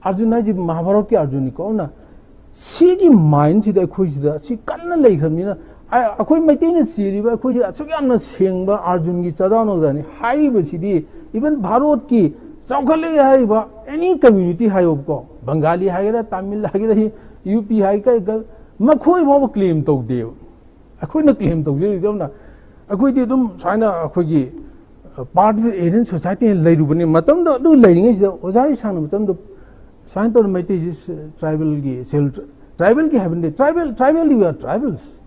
ꯑꯥꯔꯖꯨꯟ ꯍꯥꯏꯁꯤ ꯃꯍꯥꯚꯥꯔꯠꯀꯤ ꯑꯥꯔꯖꯨꯟꯅꯤꯀꯣ꯫ ꯑꯗꯨꯅ ꯁꯤꯒꯤ mindꯁꯤꯗ ꯑꯩꯈꯣꯏꯁꯤꯗ ꯁꯤ ꯀꯟꯅ ꯂꯩꯈ꯭ꯔꯕꯅꯤꯅ ꯑꯩꯈꯣꯏ ꯃꯩꯇꯩꯅ ꯆꯦꯜꯂꯤꯕ ꯑꯩꯈꯣꯏꯁꯤ ꯑꯁꯨꯛ ꯌꯥꯝꯅ ꯁꯦꯡꯕ ꯑꯥꯔꯖꯨꯟꯒꯤ ꯆꯥꯗꯥꯅꯧꯖꯥꯅꯤ ꯍꯥꯏꯔꯤꯕꯁꯤꯗꯤ even ꯚꯥꯔꯠꯀꯤ ꯆꯥꯎꯈꯠꯂꯦ ꯍꯥꯏꯔꯤꯕ any community ꯍꯥꯏꯌꯣꯕꯀꯣ, ꯕꯪꯒꯥꯂꯤ ꯍꯥꯏꯒꯦꯔꯥ, ꯇꯥꯃꯤꯜ ꯍꯥꯏꯒꯦꯔꯥ, ꯌꯨ ꯄꯤ ꯍꯥꯏꯒꯦꯔꯥ, ꯃꯈꯣꯏ ꯐꯥꯎꯕ claim ꯇꯧꯗꯦꯕ꯫ ꯑꯩꯈꯣꯏꯅ claim ꯇꯧꯖꯔꯤꯗꯧꯅ ꯑꯩꯈꯣꯏꯗꯤ ꯑꯗꯨꯝ ꯁꯨꯃꯥꯏꯅ ꯑꯩꯈꯣꯏꯒꯤ part of Aryan society ꯂꯩꯔꯨꯕꯅꯤ꯫ ꯃꯇꯝꯗ ꯑꯗꯨ ꯂꯩꯔꯤꯉꯩꯁꯤꯗ ꯑꯣꯖꯥ ꯏꯁꯥꯡꯅ ꯃꯇꯝꯗ ꯁꯨꯃꯥꯏꯅ ꯇꯧꯗꯅ ꯃꯩꯇꯩꯁꯤ tribalꯒꯤ ꯁꯦꯜ, tribalꯒꯤ ꯍꯥꯏꯕ ꯅꯠꯇꯦ, tribal, tribalꯒꯤ we are tribals꯫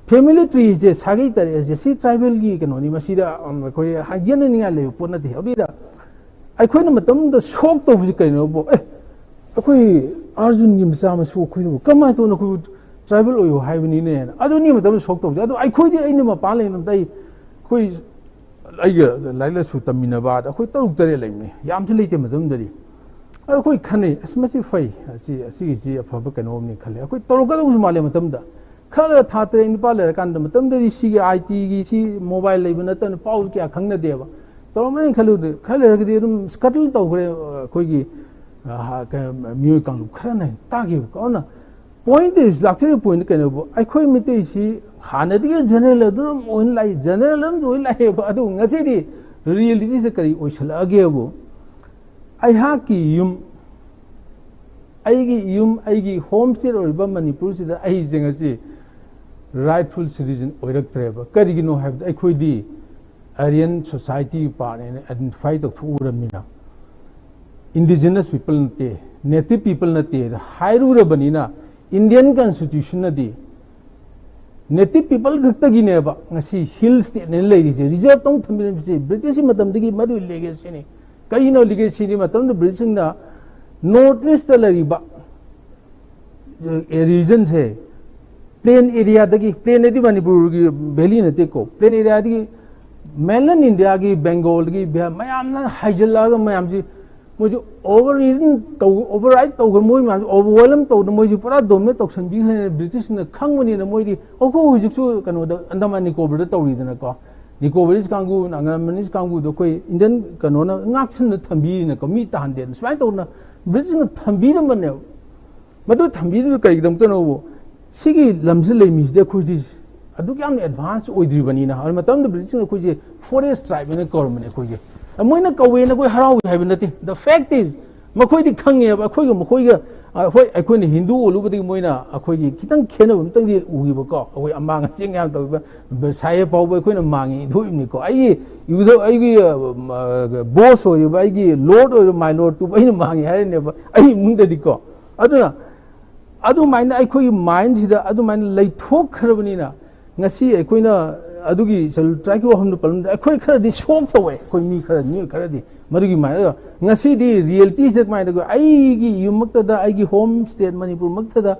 Family treeꯁꯦ ꯁꯥꯒꯩ ꯇꯔꯦꯠꯁꯦ ꯁꯤ tribalꯒꯤ ꯀꯩꯅꯣꯅꯤ, ꯃꯁꯤꯗ ꯑꯩꯈꯣꯏ ꯌꯦꯠꯅꯅꯤꯡꯉꯥꯏ ꯂꯩꯕ ꯄꯣꯠ ꯅꯠꯇꯦ꯫ ꯑꯗꯨꯗ ꯑꯩꯈꯣꯏꯅ ꯃꯇꯝꯗ shock ꯇꯧꯕꯁꯤ ꯀꯩꯅꯣꯕꯨ, ꯑꯦ, ꯑꯩꯈꯣꯏ ꯑꯥꯔꯖꯨꯟꯒꯤ ꯃꯆꯥ ꯃꯁꯨ ꯑꯩꯈꯣꯏꯗꯨꯕꯨ ꯀꯃꯥꯏꯅ ꯇꯧꯅ ꯑꯩꯈꯣꯏꯕꯨ tribal ꯑꯣꯏꯌꯣ ꯍꯥꯏꯕꯅꯤꯅꯦꯅ ꯑꯗꯨꯅꯤ ꯃꯇꯝꯗ shock ꯇꯧꯕꯁꯦ꯫ ꯑꯗꯣ ꯑꯩꯈꯣꯏꯗꯤ ꯑꯩꯅ ꯃꯄꯥꯟ ꯂꯩꯅꯕꯗ ꯑꯩ, ꯑꯩꯈꯣꯏ ꯑꯩꯒ ꯂꯥꯏꯔꯤꯛ ꯂꯥꯏꯁꯨ ꯇꯝꯃꯤꯟꯅꯕ ꯑꯗ ꯑꯩꯈꯣꯏ ꯇꯔꯨꯛ ꯇꯔꯦꯠ ꯂꯩꯕꯅꯤ, ꯌꯥꯝꯁꯨ ꯂꯩꯇꯦ ꯃꯇꯝꯗꯗꯤ꯫ ꯑꯗꯣ ꯑꯩꯈꯣꯏ ꯈꯟꯅꯩ, ꯑꯁ, ꯃꯁꯤ ꯐꯩ, ꯑꯁꯤ, ꯑꯁꯤꯒꯤꯁꯤ ꯑꯐꯕ ꯀꯩꯅꯣꯝꯅꯤ ꯈꯜꯂꯦ꯫ ꯑꯩꯈꯣꯏ ꯇꯧꯔꯛꯀꯗꯧꯁꯨ ꯃꯥꯜꯂꯦ ꯃꯇꯝꯗ꯫ ꯈꯔ ꯊꯥ ꯇꯔꯦꯠ ꯅꯤꯄꯥꯜ ꯂꯩꯔꯀꯥꯟꯗ ꯃꯇꯝꯗꯗꯤ ꯁꯤꯒꯤ ꯑꯥꯏ ꯇꯤꯒꯤ ꯁꯤ mobile ꯂꯩꯕ ꯅꯠꯇꯕꯅ ꯄꯥꯎ ꯀꯌꯥ ꯈꯪꯅꯗꯦꯕ꯫ ꯇꯧꯔꯝꯃꯅꯤ ꯈꯜꯂꯨꯗꯦ꯫ ꯈꯔ ꯂꯩꯔꯒꯗꯤ ꯑꯗꯨꯝ scuttle ꯇꯧꯈ꯭ꯔꯦ, ꯑꯩꯈꯣꯏꯒꯤ, ꯑ, ꯀ-, ꯃꯤꯑꯣꯏ ꯀꯥꯡꯂꯨꯞ ꯈꯔꯅ ꯇꯥꯈꯤꯕꯀꯣ꯫ ꯑꯗꯨꯅ point is, ꯂꯥꯛꯆꯔꯤꯕ point ꯀꯩꯅꯣꯕꯨ, ꯑꯩꯈꯣꯏ ꯃꯩꯇꯩꯁꯤ ꯍꯥꯟꯅꯗꯒꯤ general ꯑꯗꯨꯝ ꯑꯣꯏꯅ ꯂꯥꯛꯏ, general ꯑꯗꯨꯝ ꯑꯣꯏꯅ ꯂꯥꯛꯑꯦꯕ꯫ ꯑꯗꯨ ꯉꯁꯤꯗꯤ realityꯁꯦ ꯀꯔꯤ ꯑꯣꯏꯁꯜꯂꯛꯑꯒꯦꯕꯨ, ꯑꯩꯍꯥꯛꯀꯤ ꯌꯨꯝ, ꯑꯩꯒꯤ ꯌꯨꯝ, ꯑꯩꯒꯤ home state ꯑꯣꯏꯔꯤꯕ ꯃꯅꯤꯄꯨꯔꯁꯤꯗ ꯑꯩꯁꯦ ꯉꯁꯤ rightful citizen ꯑꯣꯏꯔꯛꯇ꯭ꯔꯦꯕ꯫ ꯀꯔꯤꯒꯤꯅꯣ ꯍꯥꯏꯕꯗ ꯑꯩꯈꯣꯏꯗꯤ Aryan society part ꯍꯥꯏꯅ identify ꯇꯧꯊꯣꯛꯎꯔꯕꯅꯤꯅ, indigenous people ꯅꯠꯇꯦ, native people ꯅꯠꯇꯦ ꯍꯥꯏꯔꯨꯔꯕꯅꯤꯅ, Indian constitutionꯅꯗꯤ native people ꯈꯛꯇꯒꯤꯅꯦꯕ ꯉꯁꯤ hill stateꯅ ꯂꯩꯔꯤꯁꯦ, reserve ꯇꯧ ꯊꯝꯕꯤꯔꯝꯃꯤꯁꯦ꯫ Britishꯀꯤ ꯃꯇꯝꯗꯒꯤ ꯃꯗꯨꯒꯤ legacyꯅꯤ꯫ ꯀꯔꯤꯅꯣ legacyꯅꯤ? ꯃꯇꯝꯗꯨꯗ Britishꯁꯤꯡꯅ North Eastꯇ ꯂꯩꯔꯤꯕ regionꯁꯦ ꯄ꯭ꯂꯦꯟ ꯑꯦꯔꯤꯌꯥꯗꯒꯤ, ꯄ꯭ꯂꯦꯟ ꯑꯗꯤ ꯃꯅꯤꯄꯨꯔꯒꯤ ꯚꯦꯂꯤ ꯅꯠꯇꯦꯀꯣ, ꯄ꯭ꯂꯦꯟ ꯑꯦꯔꯤꯌꯥꯗꯒꯤ ꯃꯦꯟꯂꯦꯟ ꯏꯟꯗꯤꯌꯥꯒꯤ ꯕꯦꯡꯒꯣꯜꯗꯒꯤ ꯕꯤꯍꯥꯔ ꯃꯌꯥꯝꯅ ꯍꯥꯏꯖꯤꯜꯂꯛꯑꯒ ꯃꯌꯥꯝꯁꯤ ꯃꯣꯏꯁꯨ ꯑꯣꯚꯔ ꯇꯧ, ꯑꯣꯚꯔ ꯔꯥꯏꯠ ꯇꯧꯈ꯭ꯔꯦ꯫ ꯃꯣꯏ ꯃꯌꯥꯝꯁꯤ ꯑꯣꯚꯔꯋꯦꯜꯝ ꯇꯧꯗꯅ ꯃꯣꯏꯁꯤ ꯄꯨꯔꯥ ꯗꯣꯃꯤꯅꯦꯠ ꯇꯧꯁꯟꯕꯤꯈ꯭ꯔꯦ ꯕ꯭ꯔꯤꯇꯤꯁꯅ꯫ ꯈꯪꯕꯅꯤꯅ ꯃꯣꯏꯗꯤ ꯑꯩꯈꯣꯏ ꯍꯧꯖꯤꯛꯁꯨ ꯀꯩꯅꯣꯗ ꯑꯟꯗꯃꯥꯟ ꯅꯤꯀꯣꯕꯔꯗ ꯇꯧꯔꯤꯗꯅꯀꯣ, ꯅꯤꯀꯣꯕꯔꯤꯁ ꯀꯥꯡꯕꯨ, ꯑꯟꯗꯃꯥꯟꯅꯤꯁ ꯀꯥꯡꯕꯨꯗꯣ ꯑꯩꯈꯣꯏ ꯏꯟꯗꯤꯌꯟ ꯀꯩꯅꯣꯅ ꯉꯥꯛꯁꯟꯅ ꯊꯝꯕꯤꯔꯤꯅꯀꯣ, ꯃꯤ ꯇꯥꯍꯟꯗꯦꯅ ꯁꯨꯃꯥꯏꯅ ꯇꯧꯗꯅ ꯕ꯭ꯔꯤꯇꯤꯁꯅ ꯊꯝꯕꯤꯔꯝꯕꯅꯦꯕ꯫ ꯃꯗꯨ ꯊꯝꯕꯤꯔꯤꯗꯨ ꯀꯔꯤꯒꯤꯗꯃꯛꯇꯅꯣꯕꯨ? ꯁꯤꯒꯤ ꯂꯝꯁꯤꯗ ꯂꯩꯃꯤꯁꯤꯗꯤ ꯑꯩꯈꯣꯏꯗꯤ ꯑꯗꯨꯛ ꯌꯥꯝꯅ ꯑꯦꯗꯚꯥꯟꯁ ꯑꯣꯏꯗ꯭ꯔꯤꯕꯅꯤꯅ꯫ ꯑꯗꯨ ꯃꯇꯝꯗ ꯕ꯭ꯔꯤꯇꯤꯁꯅ ꯑꯩꯈꯣꯏꯁꯦ ꯐꯣꯔꯦꯁ ꯇ꯭ꯔꯥꯏꯕ ꯍꯥꯏꯅ ꯀꯧꯔꯝꯕꯅꯦ ꯑꯩꯈꯣꯏꯁꯦ꯫ ꯃꯣꯏꯅ ꯀꯧꯋꯦꯅ ꯑꯩꯈꯣꯏ ꯍꯔꯥꯎꯏ ꯍꯥꯏꯕ ꯅꯠꯇꯦ꯫ The fact is, ꯃꯈꯣꯏꯗꯤ ꯈꯪꯉꯦꯕ ꯑꯩꯈꯣꯏꯒ ꯃꯈꯣꯏꯒ꯫ ꯑ, ꯍꯣꯏ, ꯑꯩꯈꯣꯏꯅ ꯍꯤꯟꯗꯨ ꯑꯣꯜꯂꯨꯕꯗꯒꯤ ꯃꯣꯏꯅ ꯑꯩꯈꯣꯏꯒꯤ ꯈꯤꯇꯪ ꯈꯦꯠꯅꯕ ꯑꯃꯇꯪꯗꯤ ꯎꯈꯤꯕꯀꯣ꯫ ꯑꯩꯈꯣꯏ ꯑꯃꯥꯡ ꯑꯁꯦꯡ ꯌꯥꯝ ꯇꯧꯈꯤꯕ ꯁꯥꯍꯦꯕ ꯐꯥꯎꯕ ꯑꯩꯈꯣꯏꯅ ꯃꯥꯡꯉꯤ ꯏꯟꯊꯣꯛꯏꯕꯅꯤꯀꯣ꯫ ꯑꯩꯒꯤ ꯏꯕꯨꯙꯧ, ꯑꯩꯒꯤ, ꯑ, ꯕꯣꯁ ꯑꯣꯏꯔꯤꯕ, ꯑꯩꯒꯤ ꯂꯣꯔꯗ ꯑꯣꯏꯔꯤꯕ, ꯃꯥꯏ ꯂꯣꯔꯗꯇꯨꯕꯨ ꯑꯩꯅ ꯃꯥꯡꯉꯤ ꯍꯥꯏꯔꯤꯅꯦꯕ ꯑꯩ ꯏꯃꯨꯡꯗꯗꯤꯀꯣ꯫ ꯑꯗꯨꯅ ꯑꯗꯨꯃꯥꯏꯅ ꯑꯩꯈꯣꯏꯒꯤ ꯃꯥꯏꯟꯁꯤꯗ ꯑꯗꯨꯃꯥꯏꯅ ꯂꯩꯊꯣꯛꯈ꯭ꯔꯕꯅꯤꯅ, ꯉꯁꯤ ꯑꯩꯈꯣꯏꯅ ꯑꯗꯨꯒꯤ ꯁꯦꯗꯨꯜ ꯇ꯭ꯔꯥꯏꯕꯀꯤ ꯋꯥꯐꯝꯗ ꯄꯜꯂꯝꯗ ꯑꯩꯈꯣꯏ ꯈꯔꯗꯤ ꯁꯣꯛ ꯇꯧꯋꯦ, ꯑꯩꯈꯣꯏ ꯃꯤ ꯈꯔ, ꯃꯤꯑꯣꯏ ꯈꯔꯗꯤ꯫ ꯃꯗꯨꯒꯤ ꯃꯥꯏꯅ ꯉꯁꯤꯗꯤ ꯔꯤꯌꯦꯂꯤꯇꯤꯁꯤꯗ ꯀꯃꯥꯏꯅ ꯇꯧꯒꯦ? ꯑꯩꯒꯤ ꯌꯨꯝꯃꯛꯇꯗ, ꯑꯩꯒꯤ ꯍꯣꯝ ꯁ꯭ꯇꯦꯠ ꯃꯅꯤꯄꯨꯔꯃꯛꯇꯗ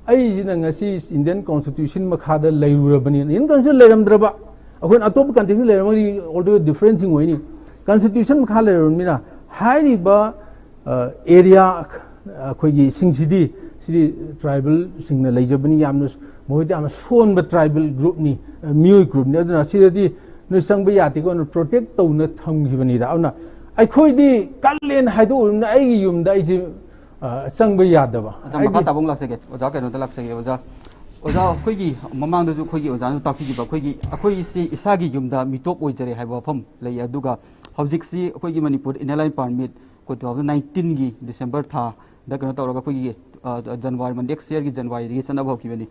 ꯑꯩꯁꯤꯅ ꯉꯁꯤ ꯏꯟꯗꯤꯌꯟ ꯀꯣꯟꯁꯇꯤꯇ꯭ꯌꯨꯁꯟ ꯃꯈꯥꯗ ꯂꯩꯔꯨꯔꯕꯅꯤꯅ, ꯏꯟꯗꯤꯌꯟ ꯀꯣꯟꯁꯇꯤꯇ꯭ꯌꯨꯁꯟ ꯂꯩꯔꯝꯗ꯭ꯔꯕ, ꯑꯩꯈꯣꯏꯅ ꯑꯇꯣꯞꯄ ꯀꯟꯇ꯭ꯔꯤꯁꯨ ꯂꯩꯔꯝꯃꯒꯗꯤ ꯑꯣꯜꯗꯔ ꯗꯤꯐ꯭ꯔꯦꯟ ꯊꯤꯡ ꯑꯣꯏꯅꯤ꯫ ꯀꯟꯁꯇꯤꯇ꯭ꯌꯨꯁꯟ ꯃꯈꯥ ꯂꯩꯔꯕꯅꯤꯅ ꯍꯥꯏꯔꯤꯕ ꯑꯦꯔꯤꯌꯥ ꯑꯩꯈꯣꯏꯒꯤ ꯁꯤꯡꯁꯤꯗꯤ, ꯁꯤꯗꯤ ꯇ꯭ꯔꯥꯏꯕꯦꯜꯁꯤꯡꯅ ꯂꯩꯖꯕꯅꯤ꯫ ꯌꯥꯝꯅ, ꯃꯈꯣꯏꯗꯤ ꯌꯥꯝꯅ ꯁꯣꯟꯕ ꯇ꯭ꯔꯥꯏꯕꯦꯜ ꯒ꯭ꯔꯨꯞꯅꯤ, ꯃꯤꯑꯣꯏ ꯒ꯭ꯔꯨꯞꯅꯤ꯫ ꯑꯗꯨꯅ ꯁꯤꯗꯗꯤ ꯅꯣꯏ ꯆꯪꯕ ꯌꯥꯗꯦꯀꯣ, ꯑꯗꯨꯅ ꯄ꯭ꯔꯣꯇꯦꯛ ꯇꯧꯅ ꯊꯝꯈꯤꯕꯅꯤꯗ꯫ ꯑꯗꯨꯅ ꯑꯩꯈꯣꯏꯗꯤ ꯀꯜꯂꯦꯅ ꯍꯥꯏꯗꯣꯛꯎꯔꯕꯅꯤꯅ ꯑꯩꯒꯤ ꯌꯨꯝꯗ ꯑꯩꯁꯦ, ꯑ, ꯆꯪꯕ ꯌꯥꯗꯕ꯫ ꯑꯣꯖꯥ, ꯃꯈꯥ ꯍꯥꯏꯗꯤ ꯇꯥꯕ ꯑꯃꯨꯛ ꯂꯥꯛꯆꯒꯦ꯫ ꯑꯣꯖꯥ, ꯀꯩꯅꯣꯗ ꯂꯥꯛꯆꯒꯦ꯫ ꯑꯣꯖꯥ, ꯑꯣꯖꯥ, ꯑꯩꯈꯣꯏꯒꯤ ꯃꯃꯥꯡꯗꯁꯨ ꯑꯩꯈꯣꯏꯒꯤ ꯑꯣꯖꯥꯅ ꯇꯥꯛꯄꯤꯈꯤꯕ, ꯑꯩꯈꯣꯏꯒꯤ, ꯑꯩꯈꯣꯏꯁꯤ ꯏꯁꯥꯒꯤ ꯌꯨꯝꯗ ꯃꯤꯇꯣꯞ ꯑꯣꯏꯖꯔꯦ ꯍꯥꯏꯕ ꯋꯥꯐꯝ ꯂꯩ꯫ ꯑꯗꯨꯒ ꯍꯧꯖꯤꯛꯁꯤ ꯑꯩꯈꯣꯏꯒꯤ ꯃꯅꯤꯄꯨꯔ ꯏꯅꯔ ꯂꯥꯏꯟ ꯄꯥꯔꯃꯤꯠ ꯑꯩꯈꯣꯏ two thousand nineteen ꯒꯤ ꯗꯤꯁꯦꯝꯕꯔ ꯊꯥꯗ ꯀꯩꯅꯣ ꯇꯧꯔꯒ ꯑꯩꯈꯣꯏꯒꯤ, ꯑ, ꯖꯅꯋꯥꯔꯤ, next year ꯒꯤ ꯖꯅꯋꯥꯔꯤꯗꯒꯤ ꯆꯠꯅꯕ ꯍꯧꯈꯤꯕꯅꯤ꯫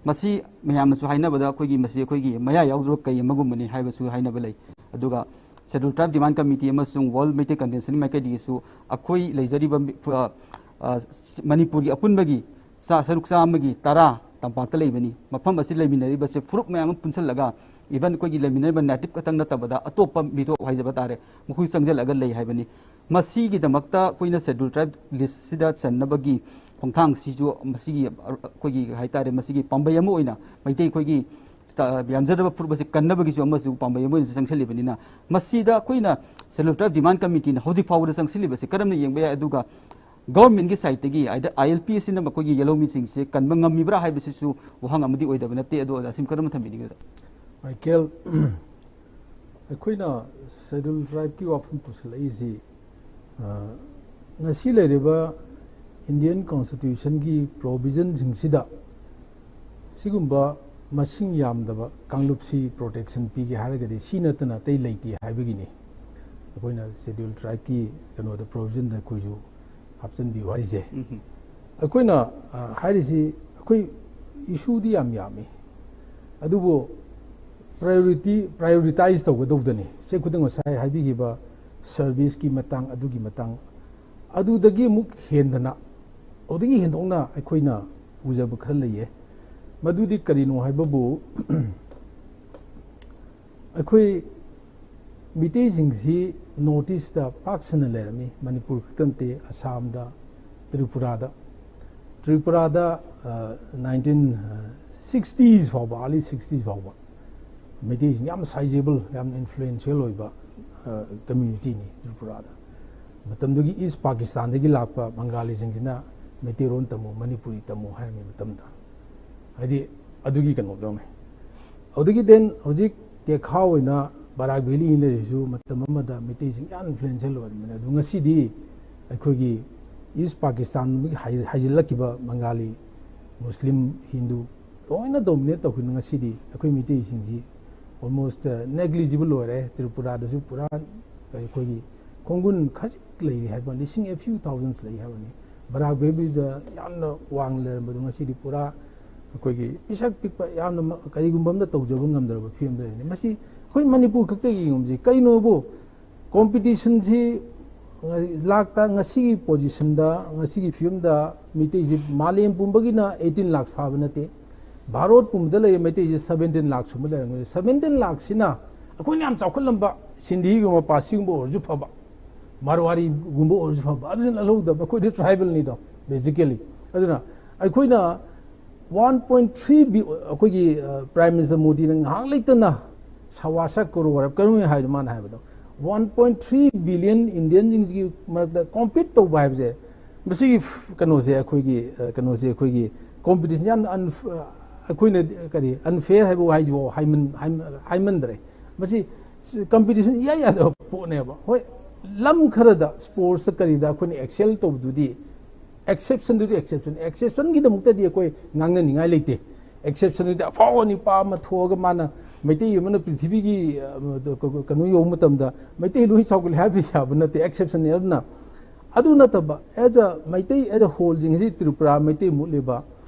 ꯃꯁꯤ ꯃꯌꯥꯝꯅꯁꯨ ꯍꯥꯏꯅꯕꯗ ꯑꯩꯈꯣꯏꯒꯤ ꯃꯁꯤ ꯑꯩꯈꯣꯏꯒꯤ ꯃꯌꯥ ꯌꯥꯎꯗ꯭ꯔꯕ ꯀꯩ ꯑꯃꯒꯨꯝꯕꯅꯤ ꯍꯥꯏꯕꯁꯨ ꯍꯥꯏꯅꯕ ꯂꯩ꯫ ꯑꯗꯨꯒ Scheduled Tribe Demand Committee ꯑꯃꯁꯨꯡ World Meitei Convention ꯃꯥꯏꯀꯩꯗꯒꯤꯁꯨ ꯑꯩꯈꯣꯏ ꯂꯩꯖꯔꯤꯕ ꯃꯤ-, ꯐꯨ-, ꯑ, ꯑ, ꯃꯅꯤꯄꯨꯔꯒꯤ ꯑꯄꯨꯟꯕꯒꯤ ꯆꯥ-, ꯁꯔꯨꯛ ꯆꯥꯝꯃꯒꯤ ꯇꯔꯥ ꯇꯝꯄꯥꯛꯇ ꯂꯩꯕꯅꯤ꯫ ꯃꯐꯝ ꯑꯁꯤ ꯂꯩꯃꯤꯟꯅꯔꯤꯕꯁꯦ ꯐꯨꯔꯨꯞ ꯃꯌꯥꯝ ꯑꯃ ꯄꯨꯟꯁꯤꯜꯂꯒ, even ꯑꯩꯈꯣꯏꯒꯤ ꯂꯩꯃꯤꯟꯅꯔꯤꯕ ꯅꯦꯇꯤꯞ ꯈꯛꯇꯪ ꯅꯠꯇꯕꯗ ꯑꯇꯣꯞꯄ ꯃꯤꯇꯣꯞ ꯍꯥꯏꯖꯕ ꯇꯥꯔꯦ, ꯃꯈꯣꯏ ꯆꯪꯁꯤꯜꯂꯒ ꯂꯩ ꯍꯥꯏꯕꯅꯤ꯫ ꯃꯁꯤꯒꯤꯗꯃꯛꯇ ꯑꯩꯈꯣꯏꯅ Scheduled Tribe list ꯁꯤꯗ ꯆꯟꯅꯕꯒꯤ ꯈꯣꯡꯊꯥꯡꯁꯤꯁꯨ ꯃꯁꯤꯒꯤ ꯑꯩꯈꯣꯏꯒꯤ ꯍꯥꯏꯇꯥꯔꯦ, ꯃꯁꯤꯒꯤ ꯄꯥꯝꯕꯩ ꯑꯃ ꯑꯣꯏꯅ ꯃꯩꯇꯩ ꯑꯩꯈꯣꯏꯒꯤ ꯆ-, ꯌꯥꯝꯖꯗꯕ ꯐꯨꯔꯨꯞ ꯑꯁꯤ ꯀꯟꯅꯕꯒꯤꯁꯨ ꯑꯃꯁꯨ ꯄꯥꯝꯕꯩ ꯑꯃ ꯑꯣꯏꯅꯁꯨ ꯆꯪꯁꯤꯜꯂꯤꯕꯅꯤꯅ, ꯃꯁꯤꯗ ꯑꯩꯈꯣꯏꯅ Scheduled Tribe Demand Committeeꯅ ꯍꯧꯖꯤꯛ ꯐꯥꯎꯕꯗ ꯆꯪꯁꯤꯜꯂꯤꯕꯁꯤ ꯀꯔꯝꯅ ꯌꯦꯡꯕ ꯌꯥꯏ? ꯑꯗꯨꯒ governmentꯀꯤ sideꯇꯒꯤ, ꯍꯥꯏꯗꯤ, ILP ꯑꯁꯤꯅ ꯃꯈꯣꯏꯒꯤ ꯌꯦꯜꯍꯧꯃꯤꯁꯤꯡꯁꯦ ꯀꯟꯕ ꯉꯝꯃꯤꯕ꯭ꯔꯥ ꯍꯥꯏꯕꯁꯤꯁꯨ ꯋꯥꯍꯪ ꯑꯃꯗꯤ ꯑꯣꯏꯗꯕ ꯅꯠꯇꯦ꯫ ꯑꯗꯣ ꯑꯣꯖꯥ ꯁꯤꯝ ꯀꯔꯝꯅ ꯊꯝꯕꯤꯅꯤꯡꯉꯤ, ꯑꯣꯖꯥ? ꯃꯥꯏꯀꯦꯜ, ꯑꯩꯈꯣꯏꯅ Scheduled Tribeꯀꯤ ꯋꯥꯐꯝ ꯄꯨꯁꯤꯜꯂꯛꯏꯁꯤ, ꯑ, ꯉꯁꯤ ꯂꯩꯔꯤꯕ Indian Constitutionꯒꯤ provisionꯁꯤꯡꯁꯤꯗ ꯁꯤꯒꯨꯝꯕ ꯃꯁꯤꯡ ꯌꯥꯝꯗꯕ ꯀꯥꯡꯂꯨꯞꯁꯤ protection ꯄꯤꯒꯦ ꯍꯥꯏꯔꯒꯗꯤ ꯁꯤ ꯅꯠꯇꯅ ꯑꯇꯩ ꯂꯩꯇꯦ ꯍꯥꯏꯕꯒꯤꯅꯤ ꯑꯩꯈꯣꯏꯅ Scheduled Tribeꯀꯤ ꯀꯩꯅꯣꯗ, provisionꯗ ꯑꯩꯈꯣꯏꯁꯨ ꯍꯥꯞꯆꯤꯟꯕꯤꯌꯨ ꯍꯥꯏꯔꯤꯁꯦ꯫ ꯎꯝ꯫ ꯑꯩꯈꯣꯏꯅ, ꯑ, ꯍꯥꯏꯔꯤꯁꯤ, ꯑꯩꯈꯣꯏ issueꯗꯤ ꯌꯥꯝ ꯌꯥꯝꯃꯤ, ꯑꯗꯨꯕꯨ priority, prioritize ꯇꯧꯒꯗꯧꯕꯗꯅꯤ꯫ ꯁꯦ ꯈꯨꯗꯤꯡ ꯉꯁꯥꯏ ꯍꯥꯏꯕꯤꯈꯤꯕ serviceꯀꯤ ꯃꯇꯥꯡ, ꯑꯗꯨꯒꯤ ꯃꯇꯥꯡ, ꯑꯗꯨꯗꯒꯤ ꯑꯃꯨꯛ ꯍꯦꯟꯗꯅ, ꯑꯗꯨꯗꯒꯤ ꯍꯦꯟꯗꯣꯛꯅ ꯑꯩꯈꯣꯏꯅ ꯎꯖꯕ ꯈꯔ ꯂꯩꯌꯦ꯫ ꯃꯗꯨꯗꯤ ꯀꯔꯤꯅꯣ ꯍꯥꯏꯕꯕꯨ, ꯑꯩꯈꯣꯏ ꯃꯤꯇꯩꯁꯤꯡꯁꯤ North Eastꯇ ꯄꯥꯛ ꯁꯟꯅ ꯂꯩꯔꯝꯃꯤ, ꯃꯅꯤꯄꯨꯔ ꯈꯛꯇ ꯅꯠꯇꯦ, ꯑꯁꯥꯝꯗ, ꯇ꯭ꯔꯤꯄꯨꯔꯥꯗ꯫ ꯇ꯭ꯔꯤꯄꯨꯔꯥꯗ, ꯑ, nineteen sixties ꯐꯥꯎꯕ, early sixties ꯐꯥꯎꯕ ꯃꯩꯇꯩꯁꯤꯡ ꯌꯥꯝ sizable, ꯌꯥꯝ influential ꯑꯣꯏꯕ, ꯑ, communityꯅꯤ ꯇ꯭ꯔꯤꯄꯨꯔꯥꯗ꯫ ꯃꯇꯝꯗꯨꯒꯤ East Pakistanꯗꯒꯤ ꯂꯥꯛꯄ ꯕꯪꯒꯥꯂꯤꯁꯤꯡꯁꯤꯅ ꯃꯩꯇꯩꯔꯣꯟ ꯇꯝꯃꯨ, ꯃꯅꯤꯄꯨꯔꯤ ꯇꯝꯃꯨ ꯍꯥꯏꯔꯝꯃꯤ ꯃꯇꯝꯗ꯫ ꯍꯥꯏꯗꯤ, ꯑꯗꯨꯒꯤ ꯀꯩꯅꯣꯗꯧꯅꯤ꯫ ꯑꯗꯨꯗꯒꯤ then ꯍꯧꯖꯤꯛ ꯇꯦꯛꯈꯥ ꯑꯣꯏꯅ ꯕꯔꯥꯛ ꯚꯦꯂꯤ ꯂꯩꯔꯤꯁꯨ ꯃꯇꯝ ꯑꯃꯗ ꯃꯩꯇꯩꯁꯤꯡ ꯌꯥꯝ influential ꯑꯣꯏꯔꯝꯕꯅꯤ꯫ ꯑꯗꯨ ꯉꯁꯤꯗꯤ ꯑꯩꯈꯣꯏꯒꯤ East Pakistanꯗꯒꯤ ꯍꯥꯏ-, ꯍꯥꯏꯖꯤꯜꯂꯛꯈꯤꯕ ꯕꯪꯒꯥꯂꯤ, ꯃꯨꯁꯂꯤꯝ, ꯍꯤꯟꯗꯨ ꯂꯣꯏꯅ dominate ꯇꯧꯈꯤꯕꯅ ꯉꯁꯤꯗꯤ ꯑꯩꯈꯣꯏ ꯃꯩꯇꯩꯁꯤꯡꯁꯤ almost, ꯑ, negligible ꯑꯣꯏꯔꯦ꯫ ꯇ꯭ꯔꯤꯄꯨꯔꯥꯗꯁꯨ ꯄꯨꯔꯥ ꯑꯩꯈꯣꯏꯒꯤ ꯈꯣꯡꯒꯨꯟ ꯈꯖꯤꯛ ꯂꯩꯔꯤ ꯍꯥꯏꯕ, ꯂꯤꯁꯤꯡ a few thousands ꯂꯩ ꯍꯥꯏꯕꯅꯤ꯫ ꯕꯔꯥꯛ ꯚꯦꯂꯤꯗ ꯌꯥꯝꯅ ꯋꯥꯡꯅ ꯂꯩꯔꯝꯕꯗꯨ ꯉꯁꯤꯗꯤ ꯄꯨꯔꯥ ꯑꯩꯈꯣꯏꯒꯤ ꯄꯤꯁꯛ ꯄꯤꯛꯄ, ꯌꯥꯝꯅ ꯃ-, ꯀꯔꯤꯒꯨꯝꯕ ꯑꯃ ꯇꯧꯖꯕ ꯉꯝꯗ꯭ꯔꯕ ꯐꯤꯕꯝꯗ ꯂꯩꯔꯤꯅꯤ꯫ ꯃꯁꯤ ꯑꯩꯈꯣꯏ ꯃꯅꯤꯄꯨꯔ ꯈꯛꯇꯒꯤ ꯌꯦꯡꯉꯨꯁꯤ꯫ ꯀꯔꯤꯅꯣꯕꯨ competitionꯁꯤ ꯂꯥꯛꯇ, ꯉꯁꯤꯒꯤ positionꯗ, ꯉꯁꯤꯒꯤ ꯐꯤꯕꯝꯗ ꯃꯩꯇꯩꯁꯤ ꯃꯥꯂꯦꯝ ꯄꯨꯝꯕꯒꯤꯅ eighteen lakh ꯐꯥꯕ ꯅꯠꯇꯦ꯫ ꯚꯥꯔꯠ ꯄꯨꯝꯕꯗ ꯂꯩꯔꯤꯕ ꯃꯩꯇꯩꯁꯤ seventeen lakh ꯁꯨꯝꯕ ꯂꯩꯔꯝꯒꯅꯤ꯫ Seventeen lakhꯁꯤꯅ ꯑꯩꯈꯣꯏꯅ ꯌꯥꯝ ꯆꯥꯎꯈꯠꯂꯝꯕ ꯁꯤꯟꯙꯤꯒꯨꯝꯕ, ꯄꯥꯔꯁꯤꯒꯨꯝꯕ ꯑꯣꯏꯔꯁꯨ ꯐꯕ, ꯃꯥꯔꯋꯥꯔꯤꯒꯨꯝꯕ ꯑꯣꯏꯔꯁꯨ ꯐꯕ, ꯑꯗꯨꯁꯤꯅ ꯂꯧꯍꯧꯗꯕ꯫ ꯑꯩꯈꯣꯏꯗꯤ tribalꯅꯤꯗꯣ꯫ basically. ꯑꯗꯨꯅ ꯑꯩꯈꯣꯏꯅ ꯋꯥꯟ ꯄꯣꯏꯟ ꯊ꯭ꯔꯤ ꯕꯤ ꯑꯩꯈꯣꯏꯒꯤ ꯄ꯭ꯔꯥꯏꯝ ꯃꯤꯅꯤꯁꯇꯔ ꯃꯣꯗꯤꯅ ꯉꯥꯏꯍꯥꯛ ꯂꯩꯇꯅ ꯁꯋꯥꯁꯥ ꯀꯔꯣꯔ ꯀꯩꯅꯣ ꯍꯥꯏꯗꯣ, ꯃꯥꯅ ꯍꯥꯏꯕꯗꯣ ꯋꯥꯟ ꯄꯣꯏꯟ ꯊ꯭ꯔꯤ ꯕꯤꯂꯤꯌꯟ ꯏꯟꯗꯤꯌꯟꯁꯤꯡꯁꯤꯒꯤ ꯃꯔꯛꯇ ꯀꯣꯝꯄꯤꯠ ꯇꯧꯕ ꯍꯥꯏꯕꯁꯦ, ꯃꯁꯤꯒꯤ ꯀꯩꯅꯣꯁꯦ ꯑꯩꯈꯣꯏꯒꯤ ꯀꯩꯅꯣꯁꯦ ꯑꯩꯈꯣꯏꯒꯤ ꯀꯣꯝꯄꯤꯇꯤꯁꯟ ꯌꯥꯝꯅ ꯑꯩꯈꯣꯏꯅ ꯀꯔꯤ ꯑꯟꯐꯦꯌꯔ ꯍꯥꯏꯕ ꯋꯥꯍꯩꯁꯤꯐꯥꯎ ꯍꯥꯏꯃꯟꯗ꯭ꯔꯦ꯫ ꯃꯁꯤ ꯀꯝꯄꯤꯇꯤꯁꯟ ꯏꯌꯥ ꯌꯥꯗꯕ ꯄꯣꯠꯅꯦꯕ꯫ ꯍꯣꯏ, ꯂꯝ ꯈꯔꯗ ꯁ꯭ꯄꯣꯔꯠꯁꯇ ꯀꯔꯤꯗ ꯑꯩꯈꯣꯏꯅ ꯑꯦꯛꯁꯦꯜ ꯇꯧꯕꯗꯨꯗꯤ ꯑꯦꯛꯁꯦꯞꯁꯟꯗꯨꯗꯤ ꯑꯦꯛꯁꯦꯞꯁꯟ ꯑꯦꯛꯁꯦꯞꯁꯟꯒꯤꯗꯃꯛꯇꯗꯤ ꯑꯩꯈꯣꯏ ꯉꯥꯡꯅꯅꯤꯡꯉꯥꯏ ꯂꯩꯇꯦ꯫ ꯑꯦꯛꯁꯦꯞꯁꯟꯗꯨꯗꯤ ꯑꯐꯥꯎꯕ ꯅꯤꯄꯥ ꯑꯃ ꯊꯣꯛꯑꯒ ꯃꯥꯅ ꯃꯩꯇꯩ ꯑꯃꯅ ꯄ꯭ꯔꯤꯊꯤꯕꯤꯒꯤ ꯀꯩꯅꯣ ꯌꯧꯕ ꯃꯇꯝꯗ ꯃꯩꯇꯩ ꯂꯣꯏ ꯆꯥꯎꯈꯠꯂꯦ ꯍꯥꯏꯕꯗꯤ ꯌꯥꯕ ꯅꯠꯇꯦ, ꯑꯦꯛꯁꯦꯞꯁꯟꯅꯤ꯫ ꯑꯗꯨꯅ ꯑꯗꯨ ꯅꯠꯇꯕ ꯑꯦꯖ ꯑ ꯃꯩꯇꯩ ꯑꯦꯖ ꯑ ꯍꯣꯜꯁꯤꯡ ꯑꯁꯤ ꯇ꯭ꯔꯤꯄꯨꯔꯥ ꯃꯩꯇꯩ ꯃꯨꯠꯂꯤꯕ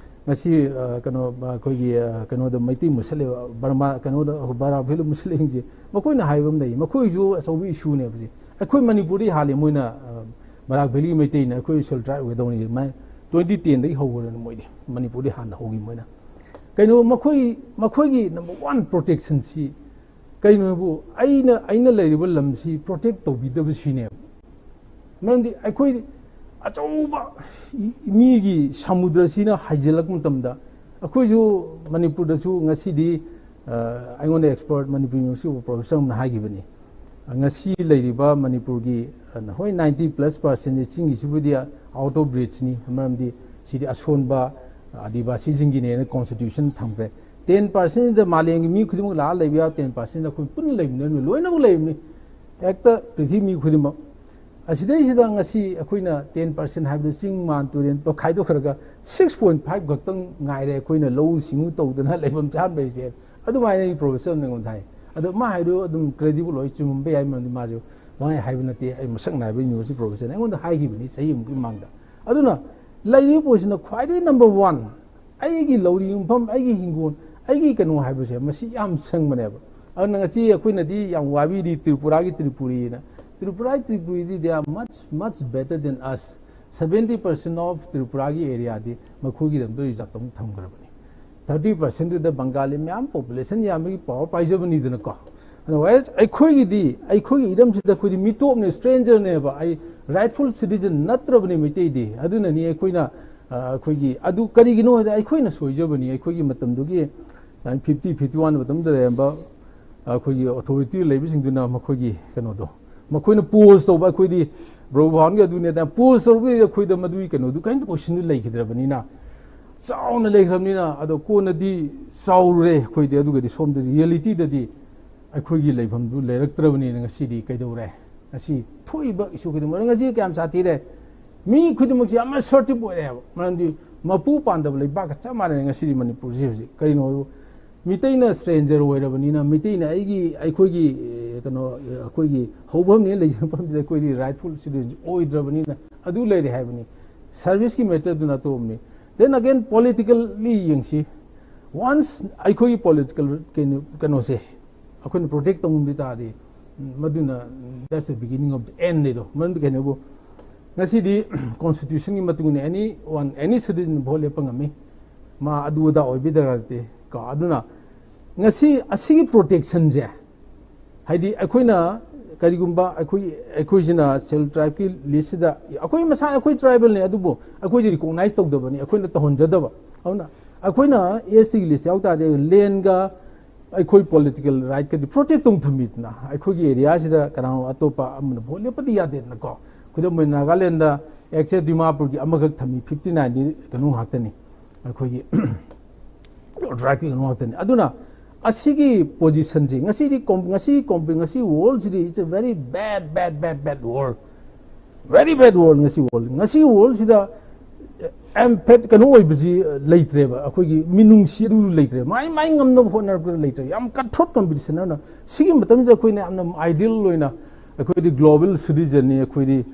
ꯉꯁꯤ ꯀꯩꯅꯣ ꯑꯩꯈꯣꯏꯒꯤ ꯀꯩꯅꯣꯗ ꯃꯩꯇꯩ ꯃꯨꯠꯁꯜꯂꯦꯕ, ꯕꯔꯃꯥ ꯀꯩꯅꯣꯗ ꯕꯔꯥꯛ ꯚꯦꯂꯤ ꯃꯨꯠꯁꯜꯂꯤꯁꯤꯡꯁꯦ, ꯃꯈꯣꯏꯅ ꯍꯥꯏꯕ ꯑꯃ ꯂꯩ, ꯃꯈꯣꯏꯁꯨ ꯑꯆꯧꯕ ꯏꯁꯨꯅꯦꯕ꯫ ꯁꯤ ꯑꯩꯈꯣꯏ ꯃꯅꯤꯄꯨꯔꯗꯤ ꯍꯥꯜꯂꯤ꯫ ꯃꯣꯏꯅ ꯕꯔꯥꯛ ꯚꯦꯂꯤ ꯃꯩꯇꯩꯅ ꯑꯩꯈꯣꯏ ꯁꯦꯜ ꯇ꯭ꯔꯥꯏꯕ ꯑꯣꯏꯒꯗꯧꯅꯤ꯫ ꯃꯥꯏ ꯇ꯭ꯋꯦꯟꯇꯤ ꯇꯦꯟꯗꯒꯤ ꯍꯧꯈ꯭ꯔꯦꯅ ꯃꯣꯏꯗꯤ, ꯃꯅꯤꯄꯨꯔꯗꯤ ꯍꯥꯟꯅ ꯍꯧꯈꯤ꯫ ꯃꯣꯏꯅ ꯀꯩꯅꯣ ꯃꯈꯣꯏ ꯃꯈꯣꯏꯒꯤ ꯅꯝꯕꯔ ꯋꯥꯟ ꯄ꯭ꯔꯣꯇꯦꯛꯁꯟꯁꯤ ꯀꯩꯅꯣꯕꯨ ꯑꯩꯅ ꯑꯩꯅ ꯂꯩꯔꯤꯕ ꯂꯝꯁꯤ ꯄ꯭ꯔꯣꯇꯦꯛ ꯇꯧꯕꯤꯗꯕꯁꯤꯅꯦꯕ꯫ ꯃꯔꯝꯗꯤ ꯑꯩꯈꯣꯏ ꯑꯆꯧꯕ ꯃꯤꯒꯤ ꯁꯃꯨꯗ꯭ꯔꯁꯤꯅ ꯍꯥꯏꯖꯤꯜꯂꯛꯄ ꯃꯇꯝꯗ ꯑꯩꯈꯣꯏꯁꯨ ꯃꯅꯤꯄꯨꯔꯗꯁꯨ ꯉꯁꯤꯗꯤ ꯑꯩꯉꯣꯟꯗ expert Manipur university of professor ꯑꯃꯅ ꯍꯥꯏꯈꯤꯕꯅꯤ꯫ ꯉꯁꯤ ꯂꯩꯔꯤꯕ ꯃꯅꯤꯄꯨꯔꯒꯤ ꯍꯣꯏ ꯅꯥꯏꯟꯇꯤ ꯄ꯭ꯂꯁ ꯄꯥꯔꯁꯦꯟꯁꯦ ꯆꯤꯡꯒꯤꯁꯤꯕꯨꯗꯤ ꯑꯥꯎꯠ ꯑꯣꯐ ꯔꯤꯆꯅꯤ, ꯃꯔꯝꯗꯤ ꯁꯤꯗꯤ ꯑꯁꯣꯟꯕ ꯑꯥꯗꯤꯕꯥꯁꯤꯁꯤꯡꯒꯤꯅꯦꯅ ꯀꯣꯟꯁꯇꯤꯇ꯭ꯌꯨꯁꯟ ꯊꯝꯈ꯭ꯔꯦ꯫ ꯇꯦꯟ ꯄꯥꯔꯁꯦꯟꯁꯤꯗ ꯃꯥꯂꯦꯝꯒꯤ ꯃꯤ ꯈꯨꯗꯤꯡꯃꯛ ꯂꯥꯛꯑ ꯂꯩꯕ ꯌꯥꯕ ꯇꯦꯟ ꯄꯥꯔꯁꯦꯟꯗ ꯑꯩꯈꯣꯏ ꯄꯨꯟꯅ ꯂꯩꯃꯤꯟꯅꯔꯤꯕꯅꯤ, ꯂꯣꯏꯅꯃꯛ ꯂꯩꯔꯤꯕꯅꯤ꯫ ꯍꯦꯛꯇ ꯄ꯭ꯔꯤꯊꯤꯕꯤ ꯃꯤ ꯈꯨꯗꯤꯡꯃꯛ꯫ ꯑꯁꯤꯗꯩꯁꯤꯗ ꯉꯁꯤ ꯑꯩꯈꯣꯏꯅ ꯇꯦꯟ ꯄꯥꯔꯁꯦꯟ ꯍꯥꯏꯕꯗꯨ ꯆꯤꯡ ꯃꯥꯟ ꯇꯨꯔꯦꯟ ꯈꯥꯏꯗꯣꯛꯈ꯭ꯔꯒ ꯁꯤꯛꯁ ꯄꯣꯏꯟ ꯐꯥꯏꯚ ꯈꯛꯇꯪ ꯉꯥꯏꯔꯦ ꯑꯩꯈꯣꯏꯅ ꯂꯧꯎ ꯁꯤꯡꯎ ꯇꯧꯗꯅ ꯂꯩꯐꯝ ꯆꯥꯍꯟꯕ ꯍꯥꯏꯁꯦ꯫ ꯑꯗꯨꯃꯥꯏꯅ ꯑꯩ ꯄ꯭ꯔꯣꯐꯦꯁꯔ ꯑꯃꯅ ꯑꯩꯉꯣꯟꯗ ꯍꯥꯏ꯫ ꯑꯗꯣ ꯃꯥ ꯍꯥꯏꯗꯣ ꯑꯗꯨꯝ ꯀ꯭ꯔꯦꯗꯤꯕꯜ ꯑꯣꯏ, ꯆꯨꯝꯃꯝꯕ ꯌꯥꯏ, ꯃꯔꯝꯗꯤ ꯃꯥꯁꯨ ꯄꯪꯍꯥꯏ ꯍꯥꯏꯕ ꯅꯠꯇꯦ꯫ ꯑꯩ ꯃꯁꯛ ꯅꯥꯏꯕ ꯌꯨꯅꯤꯚꯔꯁꯤꯇꯤ ꯄ꯭ꯔꯣꯐꯦꯁꯔꯅ ꯑꯩꯉꯣꯟꯗ ꯍꯥꯏꯈꯤꯕꯅꯤ ꯆꯍꯤ ꯑꯃꯨꯛꯀꯤ ꯃꯃꯥꯡꯗ꯫ ꯑꯗꯨꯅ ꯂꯩꯔꯤꯕ ꯄꯣꯠꯁꯤꯅ ꯈ꯭ꯋꯥꯏꯗꯒꯤ ꯅꯝꯕꯔ ꯋꯥꯟ, ꯑꯩꯒꯤ ꯂꯧꯔꯤ ꯌꯨꯝꯐꯝ, ꯑꯩꯒꯤ ꯍꯤꯡꯒꯣꯜ, ꯑꯩꯒꯤ ꯀꯩꯅꯣ ꯍꯥꯏꯕꯁꯦ ꯃꯁꯤ ꯌꯥꯝ ꯁꯪꯕꯅꯦꯕ꯫ ꯑꯗꯨꯅ ꯉꯁꯤ ꯑꯩꯈꯣꯏꯅꯗꯤ ꯌꯥꯝ ꯋꯥꯕꯤꯔꯤ ꯇ꯭ꯔꯤꯄꯨꯔꯥꯒꯤ ꯇ꯭ꯔꯤꯄꯨꯔꯤꯅ꯫ ꯇ꯭ꯔꯤꯄꯨꯔꯥꯒꯤ ꯇ꯭ꯔꯤꯄꯨꯔꯤꯗꯤ they are much much better than us. Seventy percent of ꯇ꯭ꯔꯤꯄꯨꯔꯥꯒꯤ ꯑꯦꯔꯤꯌꯥꯗꯤ ꯃꯈꯣꯏꯒꯤꯗꯃꯛꯇ ꯔꯤꯖꯥꯕ ꯇꯧ ꯊꯝꯈ꯭ꯔꯕꯅꯤ꯫ ꯊꯥꯔꯇꯤ ꯄꯥꯔꯁꯦꯟꯗꯨꯗ ꯕꯪꯒꯥꯂꯤ ꯃꯌꯥꯝ ꯄꯣꯄꯨꯂꯦꯁꯟ ꯌꯥꯝꯕꯒꯤ ꯄꯥꯋꯔ ꯄꯥꯏꯖꯕꯅꯤꯗꯅꯀꯣ꯫ Otherwise, ꯑꯩꯈꯣꯏꯒꯤꯗꯤ, ꯑꯩꯈꯣꯏꯒꯤ ꯏꯔꯝꯁꯤꯗ ꯑꯩꯈꯣꯏꯗꯤ ꯃꯤꯇꯣꯞꯅꯦ, ꯁ꯭ꯇ꯭ꯔꯦꯟꯖꯔꯅꯦꯕ꯫ ꯑꯩ ꯔꯥꯏꯠꯐꯨꯜ ꯁꯤꯇꯤꯖꯟ ꯅꯠꯇ꯭ꯔꯕꯅꯤ ꯃꯩꯇꯩꯗꯤ꯫ ꯑꯗꯨꯅꯅꯤ ꯑꯩꯈꯣꯏꯅ, ꯑ, ꯑꯩꯈꯣꯏꯒꯤ, ꯑꯗꯨ ꯀꯔꯤꯒꯤꯅꯣ ꯍꯥꯏꯗ ꯑꯩꯈꯣꯏꯅ ꯁꯣꯏꯖꯕꯅꯤ꯫ ꯑꯩꯈꯣꯏꯒꯤ ꯃꯇꯝꯗꯨꯒꯤ ꯐꯤꯐꯇꯤ ꯐꯤꯐꯇꯤ ꯋꯥꯟ ꯃꯇꯝꯗ ꯂꯩꯔꯝꯕ ꯑꯩꯈꯣꯏꯒꯤ ꯑꯣꯊꯣꯔꯤꯇꯤ ꯂꯩꯕꯁꯤꯡꯗꯨꯅ ꯃꯈꯣꯏꯒꯤ ꯀꯩꯅꯣꯗꯣ, ꯃꯈꯣꯏꯅ ꯄꯣꯁ ꯇꯧꯕ, ꯑꯩꯈꯣꯏꯗꯤ ꯕ꯭ꯔꯣ ꯚꯥꯟꯒꯤ ꯑꯗꯨꯅꯦ ꯑꯗꯥ ꯄꯣꯁ ꯇꯧꯔꯨꯕꯗꯒꯤ ꯑꯩꯈꯣꯏꯗ ꯃꯗꯨꯒꯤ ꯀꯩꯅꯣꯗꯨ ꯀꯔꯤꯝꯇ ꯀꯣꯏꯁꯟꯗꯨ ꯂꯩꯈꯤꯗ꯭ꯔꯕꯅꯤꯅ, ꯆꯥꯎꯅ ꯂꯩꯈ꯭ꯔꯕꯅꯤꯅ꯫ ꯑꯗꯣ ꯀꯣꯟꯅꯗꯤ ꯆꯥꯎꯔꯨꯔꯦ ꯑꯩꯈꯣꯏꯗꯤ꯫ ꯑꯗꯨꯒꯗꯤ ꯁꯣꯝꯗꯗꯤ ꯔꯤꯌꯦꯂꯤꯇꯤꯗꯗꯤ ꯑꯩꯈꯣꯏꯒꯤ ꯂꯩꯐꯝꯗꯨ ꯂꯩꯔꯛꯇ꯭ꯔꯕꯅꯤꯅ ꯉꯁꯤꯗꯤ ꯀꯩꯗꯧꯔꯦ? ꯉꯁꯤ ꯊꯣꯛꯏꯕ ꯏꯁꯨ ꯈꯨꯗꯤꯡꯃꯛ ꯉꯁꯤ ꯀꯌꯥꯝ ꯁꯥꯊꯤꯔꯦ? ꯃꯤ ꯈꯨꯗꯤꯡꯃꯛꯁꯤ ꯌꯥꯝꯅ ꯑꯁꯔꯇꯤꯞ ꯑꯣꯏꯔꯦꯕ꯫ ꯃꯔꯝꯗꯤ ꯃꯄꯨ ꯄꯥꯟꯗꯕ ꯂꯩꯕꯥꯛꯀ ꯆꯞ ꯃꯥꯟꯅꯔꯦ ꯉꯁꯤꯗꯤ ꯃꯅꯤꯄꯨꯔꯁꯤ ꯍꯧꯖꯤꯛ꯫ ꯀꯔꯤꯅꯣ? ꯃꯤꯇꯩꯅ ꯁ꯭ꯇ꯭ꯔꯦꯟꯖꯔ ꯑꯣꯏꯔꯕꯅꯤꯅ, ꯃꯤꯇꯩꯅ ꯑꯩꯒꯤ, ꯑꯩꯈꯣꯏꯒꯤ, ꯑꯦ, ꯀꯩꯅꯣ, ꯑꯩꯈꯣꯏꯒꯤ ꯍꯧꯐꯝꯅꯦꯅ ꯂꯩꯖꯕ ꯃꯐꯝꯁꯤꯗ ꯑꯩꯈꯣꯏꯗꯤ ꯔꯥꯏꯠꯐꯨꯜ ꯁꯤꯇꯤꯖꯟ ꯑꯣꯏꯗ꯭ꯔꯕꯅꯤꯅ ꯑꯗꯨ ꯂꯩꯔꯦ ꯍꯥꯏꯕꯅꯤ꯫ ꯁꯔꯚꯤꯁꯀꯤ ꯃꯦꯇꯔꯗꯨꯅ ꯑꯇꯣꯞꯄꯅꯤ꯫ Then again, politically ꯌꯦꯡꯁꯤ꯫ Once ꯑꯩꯈꯣꯏꯒꯤ ꯄꯣꯂꯤꯇꯤꯀꯦꯜ ꯀꯩꯅꯣ, ꯀꯩꯅꯣꯁꯦ ꯑꯩꯈꯣꯏꯅ ꯄ꯭ꯔꯣꯇꯦꯛ ꯇꯧꯉꯝꯗ ꯇꯥꯔꯗꯤ, ꯃꯗꯨꯅ that's the beginning of the end ꯅꯤꯗꯣ꯫ ꯃꯔꯝꯗꯤ ꯀꯩꯅꯣꯕꯨ, ꯉꯁꯤꯗꯤ ꯀꯣꯟꯁꯇꯤꯇ꯭ꯌꯨꯁꯟꯒꯤ ꯃꯇꯨꯡ ꯏꯟꯅ any one, any citizen vote ꯂꯦꯞꯄ ꯉꯝꯃꯤ꯫ ꯃꯥ ꯑꯗꯨ ꯑꯗꯥ ꯑꯣꯏꯕꯒꯤ ꯗꯔꯀꯥꯔ ꯂꯩꯇꯦ ꯀꯣ꯫ ꯑꯗꯨꯅ ꯉꯁꯤ ꯑꯁꯤꯒꯤ ꯄ꯭ꯔꯣꯇꯦꯛꯁꯟꯁꯦ, ꯍꯥꯏꯗꯤ ꯑꯩꯈꯣꯏꯅ ꯀꯔꯤꯒꯨꯝꯕ ꯑꯩꯈꯣꯏ, ꯑꯩꯈꯣꯏꯁꯤꯅ ꯁꯦꯜ ꯇ꯭ꯔꯥꯏꯕꯀꯤ ꯂꯤꯁꯁꯤꯗ ꯑꯩꯈꯣꯏ ꯃꯁꯥ ꯑꯩꯈꯣꯏ ꯇ꯭ꯔꯥꯏꯕꯦꯜꯅꯤ, ꯑꯗꯨꯕꯨ ꯑꯩꯈꯣꯏꯁꯦ ꯔꯤꯀꯣꯛꯅꯥꯏꯖ ꯇꯧꯗꯕꯅꯤ, ꯑꯩꯈꯣꯏꯅ ꯇꯧꯍꯟꯖꯗꯕ꯫ ꯑꯗꯨꯅ ꯑꯩꯈꯣꯏꯅ ꯑꯦꯁ ꯇꯤꯒꯤ ꯂꯤꯁ ꯌꯥꯎ ꯇꯥꯔꯗꯤ ꯂꯦꯟꯒ ꯑꯩꯈꯣꯏ ꯄꯣꯂꯤꯇꯤꯀꯦꯜ ꯔꯥꯏꯠꯀꯗꯤ ꯄ꯭ꯔꯣꯇꯦꯛ ꯇꯧ ꯊꯝꯕꯤꯗꯅ, ꯑꯩꯈꯣꯏꯒꯤ ꯑꯦꯔꯤꯌꯥꯁꯤꯗ ꯀꯅꯥꯒꯨꯝꯕ ꯑꯇꯣꯞꯄ ꯑꯃꯅ ꯚꯣꯠ ꯂꯦꯞꯄꯗꯤ ꯌꯥꯗꯦꯗꯅꯀꯣ꯫ ꯈꯨꯗꯝ ꯑꯣꯏꯅ ꯅꯥꯒꯥꯂꯦꯟꯗ ꯑꯦꯛꯁꯦꯁ ꯗꯤꯃꯥꯄꯨꯔꯒꯤ ꯑꯃꯈꯛ ꯊꯝꯃꯤ, ꯐꯤꯐꯇꯤ ꯅꯥꯏꯟꯗꯤ ꯀꯩꯅꯣ ꯉꯥꯛꯇꯅꯤ, ꯑꯩꯈꯣꯏꯒꯤ ꯇ꯭ꯔꯥꯏꯕꯀꯤ ꯀꯩꯅꯣ ꯉꯥꯛꯇꯅꯤ꯫ ꯑꯗꯨꯅ ꯑꯁꯤꯒꯤ ꯄꯣꯖꯤꯁꯟꯁꯤ ꯉꯁꯤꯗꯤ ꯀꯣꯝ-, ꯉꯁꯤ ꯀꯣꯝ-, ꯉꯁꯤ ꯋꯥꯔꯜꯁꯤꯗꯤ it's a very bad, bad, bad, bad world, very bad world꯫ ꯉꯁꯤ ꯋꯥꯔꯜ, ꯉꯁꯤ ꯋꯥꯔꯜꯁꯤꯗ ꯑꯦꯝ ꯐꯦꯠ ꯀꯩꯅꯣ ꯑꯣꯏꯕꯁꯤ ꯂꯩꯇ꯭ꯔꯦꯕ, ꯑꯩꯈꯣꯏꯒꯤ ꯃꯤꯅꯨꯡꯁꯤ ꯑꯗꯨ ꯂꯩꯇ꯭ꯔꯦ, ꯃꯥꯏ ꯃꯥꯏ ꯉꯝꯅꯕ ꯍꯣꯠꯅꯔꯛꯄꯗ ꯂꯩꯇ꯭ꯔꯦ, ꯌꯥꯝ ꯀꯠꯊ꯭ꯔꯣꯠ ꯀꯝꯄꯤꯇꯤꯁꯟ꯫ ꯑꯗꯨꯅ ꯁꯤꯒꯤ ꯃꯇꯝꯁꯤꯗ ꯑꯩꯈꯣꯏꯅ ꯌꯥꯝꯅ ꯑꯥꯏꯗꯤꯌꯦꯜ ꯑꯣꯏꯅ, ꯑꯩꯈꯣꯏꯗꯤ ꯒ꯭ꯂꯣꯕꯦꯜ ꯁꯤꯇꯤꯖꯟꯅꯤ, ꯑꯩꯈꯣꯏꯗꯤ,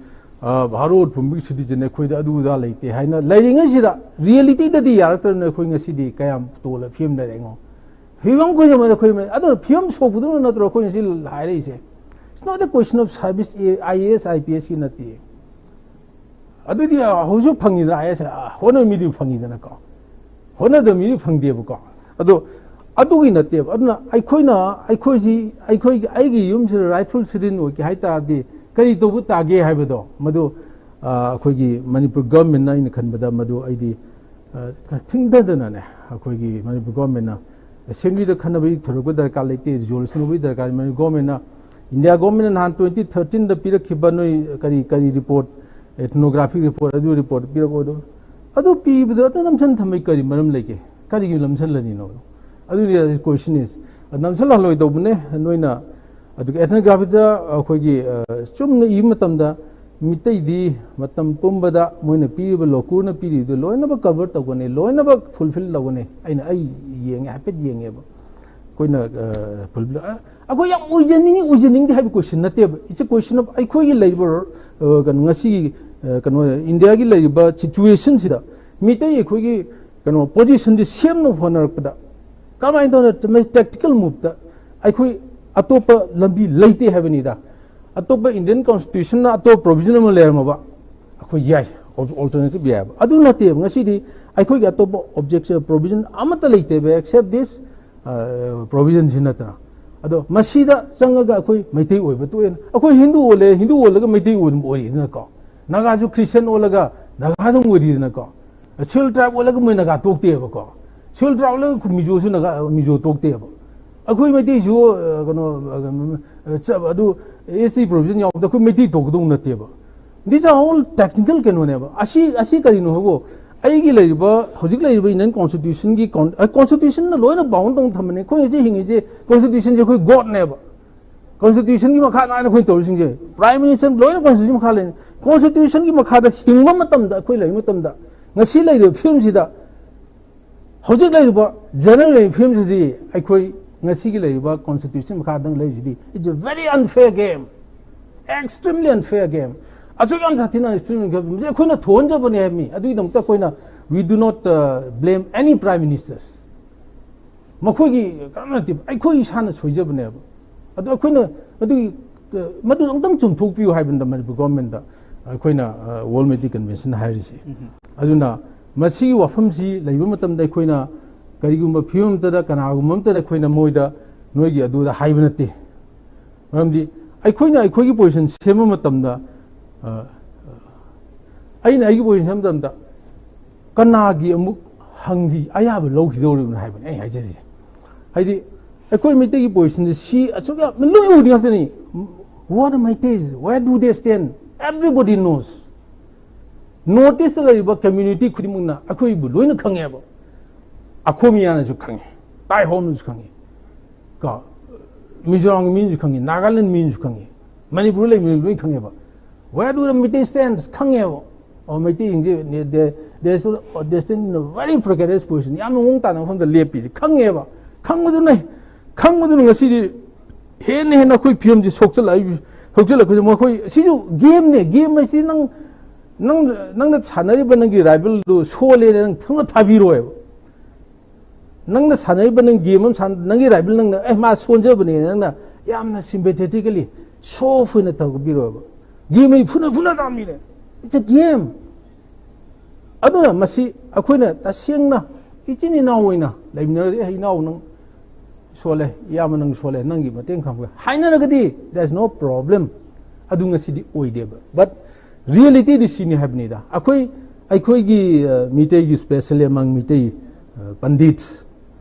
ꯑ, ꯚꯥꯔꯠ ꯄꯨꯝꯕꯒꯤ ꯁꯤꯇꯤꯖꯟꯅꯤ, ꯑꯩꯈꯣꯏꯗ ꯑꯗꯨ ꯑꯗꯥ ꯂꯩꯇꯦ ꯍꯥꯏꯅ ꯂꯩꯔꯤꯉꯩꯁꯤꯗ ꯔꯤꯌꯦꯂꯤꯇꯤꯗꯗꯤ ꯌꯥꯔꯛꯇ꯭ꯔꯕꯅꯤꯅ ꯑꯩꯈꯣꯏ ꯉꯁꯤꯗꯤ ꯀꯌꯥꯝ ꯇꯣꯜꯂ ꯐꯤꯕꯝ ꯂꯩꯔꯦ ꯌꯦꯡꯉꯣ꯫ ꯐꯤꯕꯝ ꯀꯨꯏꯔꯕ ꯑꯩꯈꯣꯏ, ꯑꯗꯨꯅ ꯐꯤꯕꯝ ꯁꯣꯛꯄꯗꯨꯅ ꯅꯠꯇ꯭ꯔꯣ ꯑꯩꯈꯣꯏꯅ ꯁꯤ ꯍꯥꯏꯔꯛꯏꯁꯦ? It's not a question of service, I A S, I P ꯑꯦꯁꯀꯤ ꯅꯠꯇꯦ꯫ ꯑꯗꯨꯗꯤ ꯍꯧꯖꯤꯛ ꯐꯪꯉꯤꯗꯅ, ꯑꯥꯏ ꯑꯦꯁ ꯍꯣꯠꯅꯕ ꯃꯤꯗꯤ ꯐꯪꯉꯤꯗꯅꯀꯣ, ꯍꯣꯠꯅꯗꯕ ꯃꯤꯗꯤ ꯐꯪꯗꯦꯕꯀꯣ꯫ ꯑꯗꯣ ꯑꯗꯨꯒꯤ ꯅꯠꯇꯦꯕ꯫ ꯑꯗꯨꯅ ꯑꯩꯈꯣꯏꯅ, ꯑꯩꯈꯣꯏꯁꯤ, ꯑꯩꯈꯣꯏꯒꯤ, ꯑꯩꯒꯤ ꯌꯨꯝꯁꯤꯗ ꯔꯥꯏꯐꯜ ꯁꯤꯖꯤꯟ ꯑꯣꯏꯒꯦ ꯍꯥꯏ ꯇꯥꯔꯗꯤ ꯀꯔꯤ ꯇꯧꯕ ꯇꯥꯒꯦ ꯍꯥꯏꯕꯗꯣ, ꯃꯗꯨ, ꯑ, ꯑꯩꯈꯣꯏꯒꯤ ꯃꯅꯤꯄꯨꯔ ꯒꯚꯔꯟꯃꯦꯟꯠꯅ, ꯑꯩꯅ ꯈꯟꯕꯗ ꯃꯗꯨ ꯑꯩꯗꯤ, ꯑ, ꯊꯤꯡꯊꯗꯅꯅꯦ, ꯑꯩꯈꯣꯏꯒꯤ ꯃꯅꯤꯄꯨꯔ ꯒꯚꯔꯟꯃꯦꯟꯠꯅ ꯑꯦꯁꯦꯝꯕ꯭ꯂꯤꯗ ꯈꯟꯅꯕꯒꯤ ꯊꯣꯏꯗꯣꯛꯄ ꯗꯔꯀꯥꯔ ꯂꯩꯇꯦ, ꯔꯤꯖꯣꯂꯨꯁꯟ ꯂꯧꯕꯒꯤ ꯗꯔꯀꯥꯔ꯫ ꯃꯅꯤꯄꯨꯔ ꯒꯚꯔꯟꯃꯦꯟꯠꯅ, ꯏꯟꯗꯤꯌꯥ ꯒꯚꯔꯟꯃꯦꯟꯠꯅ ꯅꯍꯥꯟ ꯇ꯭ꯋꯦꯟꯇꯤ ꯊꯥꯔꯇꯤꯟꯗ ꯄꯤꯔꯛꯈꯤꯕ ꯅꯣꯏ ꯀꯔꯤ, ꯀꯔꯤ ꯔꯤꯄꯣꯔꯠ, ꯑꯦꯊꯅꯣꯒ꯭ꯔꯥꯐꯤ ꯔꯤꯄꯣꯔꯠ, ꯑꯗꯨ ꯔꯤꯄꯣꯔꯠ ꯄꯤꯔꯛꯑꯣ, ꯑꯗꯨ, ꯑꯗꯨ ꯄꯤꯕꯗꯣ ꯑꯗꯨ ꯅꯝꯁꯤꯟ ꯊꯝꯕꯩ ꯀꯔꯤ ꯃꯔꯝ ꯂꯩꯒꯦ? ꯀꯔꯤꯒꯤ ꯅꯝꯁꯤꯜꯂꯅꯤꯅꯣ? ꯑꯗꯨꯅꯤ ꯀꯣꯏꯁꯟ ꯏꯁ꯫ ꯅꯝꯁꯤꯜꯍꯜꯂꯣꯏꯗꯧꯕꯅꯦ ꯅꯣꯏꯅ꯫ ꯑꯗꯨꯒ ꯑꯦꯊꯅꯣꯒ꯭ꯔꯥꯐꯤꯗ ꯑꯩꯈꯣꯏꯒꯤ, ꯑ, ꯆꯨꯝꯅ ꯏꯕ ꯃꯇꯝꯗ ꯃꯤꯇꯩꯗꯤ ꯃꯇꯝ ꯄꯨꯝꯕꯗ ꯃꯣꯏꯅ ꯄꯤꯔꯤꯕ, ꯂꯣꯀꯨꯔꯅ ꯄꯤꯔꯤꯕꯗꯨ ꯂꯣꯏꯅꯃꯛ ꯀꯚꯔ ꯇꯧꯒꯅꯤ, ꯂꯣꯏꯅꯃꯛ ꯐꯨꯜꯐꯤꯜ ꯇꯧꯒꯅꯤ꯫ ꯑꯩꯅ, ꯑꯩ ꯌꯦꯡꯉꯦ, ꯍꯥꯏꯐꯦꯠ ꯌꯦꯡꯉꯦꯕ꯫ ꯑꯩꯈꯣꯏꯅ, ꯑ, ꯐꯨꯜꯐꯤꯜ, ꯑ, ꯑꯩꯈꯣꯏ ꯌꯥꯝ ꯑꯣꯏꯖꯅꯤꯡꯉꯤ, ꯑꯣꯏꯖꯅꯤꯡꯗꯦ ꯍꯥꯏꯕ ꯀꯣꯏꯁꯟ ꯅꯠꯇꯦꯕ꯫ It's a question of ꯑꯩꯈꯣꯏꯒꯤ ꯂꯩꯔꯤꯕ, ꯑ, ꯀꯩꯅꯣ, ꯉꯁꯤꯒꯤ, ꯑ, ꯀꯩꯅꯣ, ꯏꯟꯗꯤꯌꯥꯒꯤ ꯂꯩꯔꯤꯕ ꯁꯤꯆꯨꯋꯦꯁꯟꯁꯤꯗ ꯃꯤꯇꯩ ꯑꯩꯈꯣꯏꯒꯤ, ꯀꯩꯅꯣ, ꯄꯣꯖꯤꯁꯟꯁꯤ ꯁꯦꯝꯅꯕ ꯍꯣꯠꯅꯔꯛꯄꯗ ꯀꯃꯥꯏꯅ ꯇꯧꯅ ꯇꯦꯛꯇꯤꯀꯦꯜ ꯃꯨꯞꯇ ꯑꯩꯈꯣꯏ ꯑꯇꯣꯞꯄ ꯂꯝꯕꯤ ꯂꯩꯇꯦ ꯍꯥꯏꯕꯅꯤꯗ꯫ ꯑꯇꯣꯞꯄ ꯏꯟꯗꯤꯌꯟ ꯀꯣꯟꯁꯇꯤꯇ꯭ꯌꯨꯁꯟꯅ ꯑꯇꯣꯞꯄ ꯄ꯭ꯔꯣꯚꯤꯖꯟ ꯑꯃ ꯂꯩꯔꯝꯃꯕ ꯑꯩꯈꯣꯏ ꯌꯥꯏ, ꯑꯜꯇꯔꯅꯦꯇꯤꯚ ꯌꯥꯏꯑꯕ꯫ ꯑꯗꯨ ꯅꯠꯇꯦꯕ꯫ ꯉꯁꯤꯗꯤ ꯑꯩꯈꯣꯏꯒꯤ ꯑꯇꯣꯞꯄ ꯑꯣꯕꯖꯦꯛꯁ, ꯄ꯭ꯔꯣꯚꯤꯖꯟ ꯑꯃꯠꯇ ꯂꯩꯇꯦꯕ, ꯑꯦꯛꯁꯦꯞ ꯗꯤꯁ ꯄ꯭ꯔꯣꯚꯤꯖꯟꯁꯤ ꯅꯠꯇꯅ꯫ ꯑꯗꯣ ꯃꯁꯤꯗ ꯆꯪꯉꯒ ꯑꯩꯈꯣꯏ ꯃꯩꯇꯩ ꯑꯣꯏꯕ ꯇꯣꯛꯑꯦꯅ, ꯑꯩꯈꯣꯏ ꯍꯤꯟꯗꯨ ꯑꯣꯜꯂꯦ, ꯍꯤꯟꯗꯨ ꯑꯣꯜꯂꯒ ꯃꯩꯇꯩ ꯑꯣꯏ-, ꯑꯣꯏꯔꯤꯗꯅꯀꯣ, ꯅꯥꯒꯥꯁꯨ ꯈ꯭ꯔꯤꯁꯇꯤꯌꯟ ꯑꯣꯜꯂꯒ ꯅꯥꯒꯥ ꯑꯗꯨꯝ ꯑꯣꯏꯔꯤꯗꯅꯀꯣ, ꯁꯤꯜ ꯇ꯭ꯔꯥꯏꯕ ꯑꯣꯜꯂꯒ ꯃꯣꯏ ꯅꯥꯒꯥ ꯇꯣꯛꯇꯦꯕꯀꯣ, ꯁꯤꯜ ꯇ꯭ꯔꯥꯏꯕ ꯑꯣꯜꯂꯒ ꯃꯤꯖꯣꯁꯨ ꯅꯥꯒꯥ, ꯃꯤꯖꯣ ꯇꯣꯛꯇꯦꯕ꯫ ꯑꯩꯈꯣꯏ ꯃꯩꯇꯩꯁꯨ, ꯑ, ꯀꯩꯅꯣ, ꯑ, ꯆ-, ꯑꯗꯨ ꯑꯦꯁ ꯇꯤ ꯄ꯭ꯔꯣꯚꯤꯖꯟ ꯌꯥꯎꯕꯗ ꯑꯩꯈꯣꯏ ꯃꯩꯇꯩ ꯇꯣꯛꯀꯗꯧ ꯅꯠꯇꯦꯕ꯫ These are all technical ꯀꯩꯅꯣꯅꯦꯕ꯫ ꯑꯁꯤ, ꯑꯁꯤ ꯀꯔꯤꯅꯣ ꯍꯥꯏꯕꯨ, ꯑꯩꯒꯤ ꯂꯩꯔꯤꯕ, ꯍꯧꯖꯤꯛ ꯂꯩꯔꯤꯕ ꯏꯟꯗꯤꯌꯟ ꯀꯣꯟꯁꯇꯤꯇ꯭ꯌꯨꯁꯟꯒꯤ ꯀꯣꯟ-, ꯑ, ꯀꯣꯟꯁꯇꯤꯇ꯭ꯌꯨꯁꯟꯅ ꯂꯣꯏꯅ ꯕꯥꯎꯟ ꯇꯧꯅ ꯊꯝꯕꯅꯦ꯫ ꯑꯩꯈꯣꯏ ꯍꯧꯖꯤꯛ ꯍꯤꯡꯉꯤꯁꯦ, ꯀꯣꯟꯁꯇꯤꯇ꯭ꯌꯨꯁꯟꯁꯦ ꯑꯩꯈꯣꯏ ꯒꯣꯗꯅꯦꯕ꯫ ꯀꯣꯟꯁꯇꯤꯇ꯭ꯌꯨꯁꯟꯒꯤ ꯃꯈꯥ ꯅꯥꯏꯅ ꯑꯩꯈꯣꯏꯅ ꯇꯧꯔꯤꯁꯤꯡꯁꯦ, ꯄ꯭ꯔꯥꯏꯝ ꯃꯤꯅꯤꯁꯇꯔ ꯂꯣꯏꯅ ꯀꯣꯟꯁꯇꯤꯇ꯭ꯌꯨꯁꯟ ꯃꯈꯥ ꯂꯩ꯫ ꯀꯣꯟꯁꯇꯤꯇ꯭ꯌꯨꯁꯟꯒꯤ ꯃꯈꯥꯗ ꯍꯤꯡꯕ ꯃꯇꯝꯗ, ꯑꯩꯈꯣꯏ ꯂꯩꯕ ꯃꯇꯝꯗ, ꯉꯁꯤ ꯂꯩꯔꯤꯕ ꯐꯤꯕꯝꯁꯤꯗ, ꯍꯧꯖꯤꯛ ꯂꯩꯔꯤꯕ ꯖꯦꯅꯔꯦꯜ ꯐꯤꯕꯝꯁꯤꯗꯤ, ꯑꯩꯈꯣꯏ ꯉꯁꯤꯒꯤ ꯂꯩꯔꯤꯕ ꯀꯣꯟꯁꯇꯤꯇ꯭ꯌꯨꯁꯟ ꯃꯈꯥꯗ ꯂꯩꯔꯤꯁꯤꯗꯤ, it's a very unfair game, extremely unfair game꯫ ꯑꯁꯨꯛ ꯌꯥꯝ ꯁꯥꯊꯤꯅ ꯑꯦꯛꯁꯇ꯭ꯔꯤꯝ ꯒꯦꯝꯁꯦ ꯑꯩꯈꯣꯏꯅ ꯊꯣꯛꯍꯟꯖꯕꯅꯦ ꯍꯥꯏꯕꯅꯤ꯫ ꯑꯗꯨꯒꯤꯗꯃꯛꯇ ꯑꯩꯈꯣꯏꯅ, we do not, uh, blame any prime ministers꯫ ꯃꯈꯣꯏꯒꯤ ꯀꯔꯝ ꯅꯠꯇꯦ, ꯑꯩꯈꯣꯏ ꯏꯁꯥꯅ ꯁꯣꯏꯖꯕꯅꯦꯕ꯫ ꯑꯗꯣ ꯑꯩꯈꯣꯏꯅ ꯃꯗꯨꯒꯤ, ꯑ, ꯃꯗꯨ ꯑꯃꯨꯛꯇꯪ ꯆꯨꯝꯊꯣꯛꯄꯤꯌꯨ ꯍꯥꯏꯕꯅꯤꯗ ꯃꯅꯤꯄꯨꯔ ꯒꯣꯔꯃꯦꯟꯗ ꯑꯩꯈꯣꯏꯅ, ꯑ, ꯋꯥꯔꯜ ꯃꯩꯇꯩ ꯀꯟꯚꯦꯟꯁꯟ ꯍꯥꯏꯔꯤꯁꯤ꯫ ꯑꯗꯨꯅ ꯃꯁꯤꯒꯤ ꯋꯥꯐꯝꯁꯤ ꯂꯩꯕ ꯃꯇꯝꯗ ꯑꯩꯈꯣꯏꯅ ꯀꯔꯤꯒꯨꯝꯕ ꯐꯤꯕꯝ ꯑꯃꯠꯇꯗ, ꯀꯅꯥꯒꯨꯝꯕ ꯑꯃꯠꯇꯗ ꯑꯩꯈꯣꯏꯅ ꯃꯣꯏꯗ ꯅꯣꯏꯒꯤ ꯑꯗꯨꯗ ꯍꯥꯏꯕ ꯅꯠꯇꯦ꯫ ꯃꯔꯝꯗꯤ ꯑꯩꯈꯣꯏꯅ ꯑꯩꯈꯣꯏꯒꯤ position ꯁꯦꯝꯕ ꯃꯇꯝꯗ, ꯑ, ꯑꯩꯅ ꯑꯩꯒꯤ position ꯁꯦꯝꯕ ꯃꯇꯝꯗ ꯀꯅꯥꯒꯤ ꯑꯃꯨꯛ ꯍꯪꯈꯤ, ꯑꯌꯥꯕ ꯂꯧꯈꯤꯗꯧꯔꯤꯕꯅꯣ ꯍꯥꯏꯕꯅꯤ ꯑꯩ ꯍꯥꯏꯖꯔꯤꯁꯦ꯫ ꯍꯥꯏꯗꯤ ꯑꯩꯈꯣꯏ ꯃꯩꯇꯩꯒꯤ position ꯁꯦ ꯁꯤ ꯑꯁꯨꯛ ꯌꯥꯝ ꯂꯣꯏ ꯎꯔꯤ ꯉꯥꯛꯇꯅꯤ꯫ What are Meiteis? Where do they stand? Everybody knows. North East ꯇ ꯂꯩꯔꯤꯕ community ꯈꯨꯗꯤꯡꯃꯛꯅ ꯑꯩꯈꯣꯏꯕꯨ ꯂꯣꯏꯅ ꯈꯪꯉꯦꯕ꯫ ꯑꯈꯣꯃꯤꯌꯥꯅꯁꯨ ꯈꯪꯉꯤ, ꯇꯥꯏꯍꯣꯝꯅꯁꯨ ꯈꯪꯉꯤ, ꯀꯣ, ꯃꯤꯖꯣꯔꯥꯝꯒꯤ ꯃꯤꯅꯁꯨ ꯈꯪꯉꯤ, ꯅꯥꯒꯥꯂꯦꯟ ꯃꯤꯅꯁꯨ ꯈꯪꯉꯤ, ꯃꯅꯤꯄꯨꯔꯗ ꯂꯩꯕ ꯃꯤ ꯂꯣꯏ ꯈꯪꯉꯦꯕ꯫ Where do the Meitei stand? ꯈꯪꯉꯦꯕ꯫ ꯑꯣ, ꯃꯩꯇꯩꯁꯤꯡꯁꯦ they, they, they stand in a very precarious position. ꯌꯥꯝꯅ ꯃꯑꯣꯡ ꯇꯥꯗꯕ ꯃꯐꯝꯗ ꯂꯦꯞꯄꯤꯁꯦ ꯈꯪꯉꯦꯕ꯫ ꯈꯪꯕꯗꯨꯅ, ꯈꯪꯕꯗꯨꯅ ꯉꯁꯤꯗꯤ ꯍꯦꯟꯅ ꯍꯦꯟꯅ ꯑꯩꯈꯣꯏ ꯐꯤꯕꯝꯁꯤ ꯁꯣꯛꯆꯜꯂꯛꯏ-, ꯁꯣꯛꯆꯜꯂꯛꯄꯁꯦ꯫ ꯃꯈꯣꯏ ꯁꯤꯁꯨ game ꯅꯦ꯫ Game ꯍꯥꯏꯁꯤ ꯅꯪ, ꯅꯪ, ꯅꯪꯅ ꯁꯥꯟꯅꯔꯤꯕ ꯅꯪꯒꯤ rival ꯗꯨ ꯁꯣꯜꯂꯦꯅ ꯅꯪ ꯊꯪꯅ ꯊꯥꯕꯤꯔꯣꯏꯕ꯫ ꯅꯪꯅ ꯁꯥꯟꯅꯔꯤꯕ ꯅꯪ game ꯑꯃ ꯁꯥꯟꯅ-, ꯅꯪꯒꯤ rival ꯅꯪꯅ, "ꯑꯦ, ꯃꯥ ꯁꯣꯟꯖꯕꯅꯦꯅ" ꯅꯪꯅ ꯌꯥꯝꯅ sympathetically, soft ꯑꯣꯏꯅ ꯇꯧꯕꯤꯔꯣꯏꯕ꯫ Game ꯑꯩ ꯐꯨꯅ ꯐꯨꯅ ꯇꯥꯃꯤꯅꯦ꯫ It's a game. ꯑꯗꯨꯅ ꯃꯁꯤ ꯑꯩꯈꯣꯏꯅ ꯇꯁꯦꯡꯅ ꯏꯆꯤꯟ ꯏꯅꯥꯎ ꯑꯣꯏꯅ ꯂꯩꯃꯤꯟꯅꯔꯗꯤ, "ꯑꯦ, ꯏꯅꯥꯎ ꯅꯪ ꯁꯣꯜꯂꯦ, ꯏꯌꯥꯝꯕ ꯅꯪ ꯁꯣꯜꯂꯦ, ꯅꯪꯒꯤ ꯃꯇꯦꯡ ꯈꯪꯕ" ꯍꯥꯏꯅꯔꯒꯗꯤ, there is no problem. ꯑꯗꯨ ꯉꯁꯤꯗꯤ ꯑꯣꯏꯗꯦꯕ꯫ But reality ꯗꯤ ꯁꯤꯅꯤ ꯍꯥꯏꯕꯅꯤꯗ꯫ ꯑꯩꯈꯣꯏ, ꯑꯩꯈꯣꯏꯒꯤ, ꯑ, ꯃꯤꯇꯩꯒꯤ, specially among ꯃꯤꯇꯩ, ꯑ, ꯄꯟꯗꯤꯠꯁ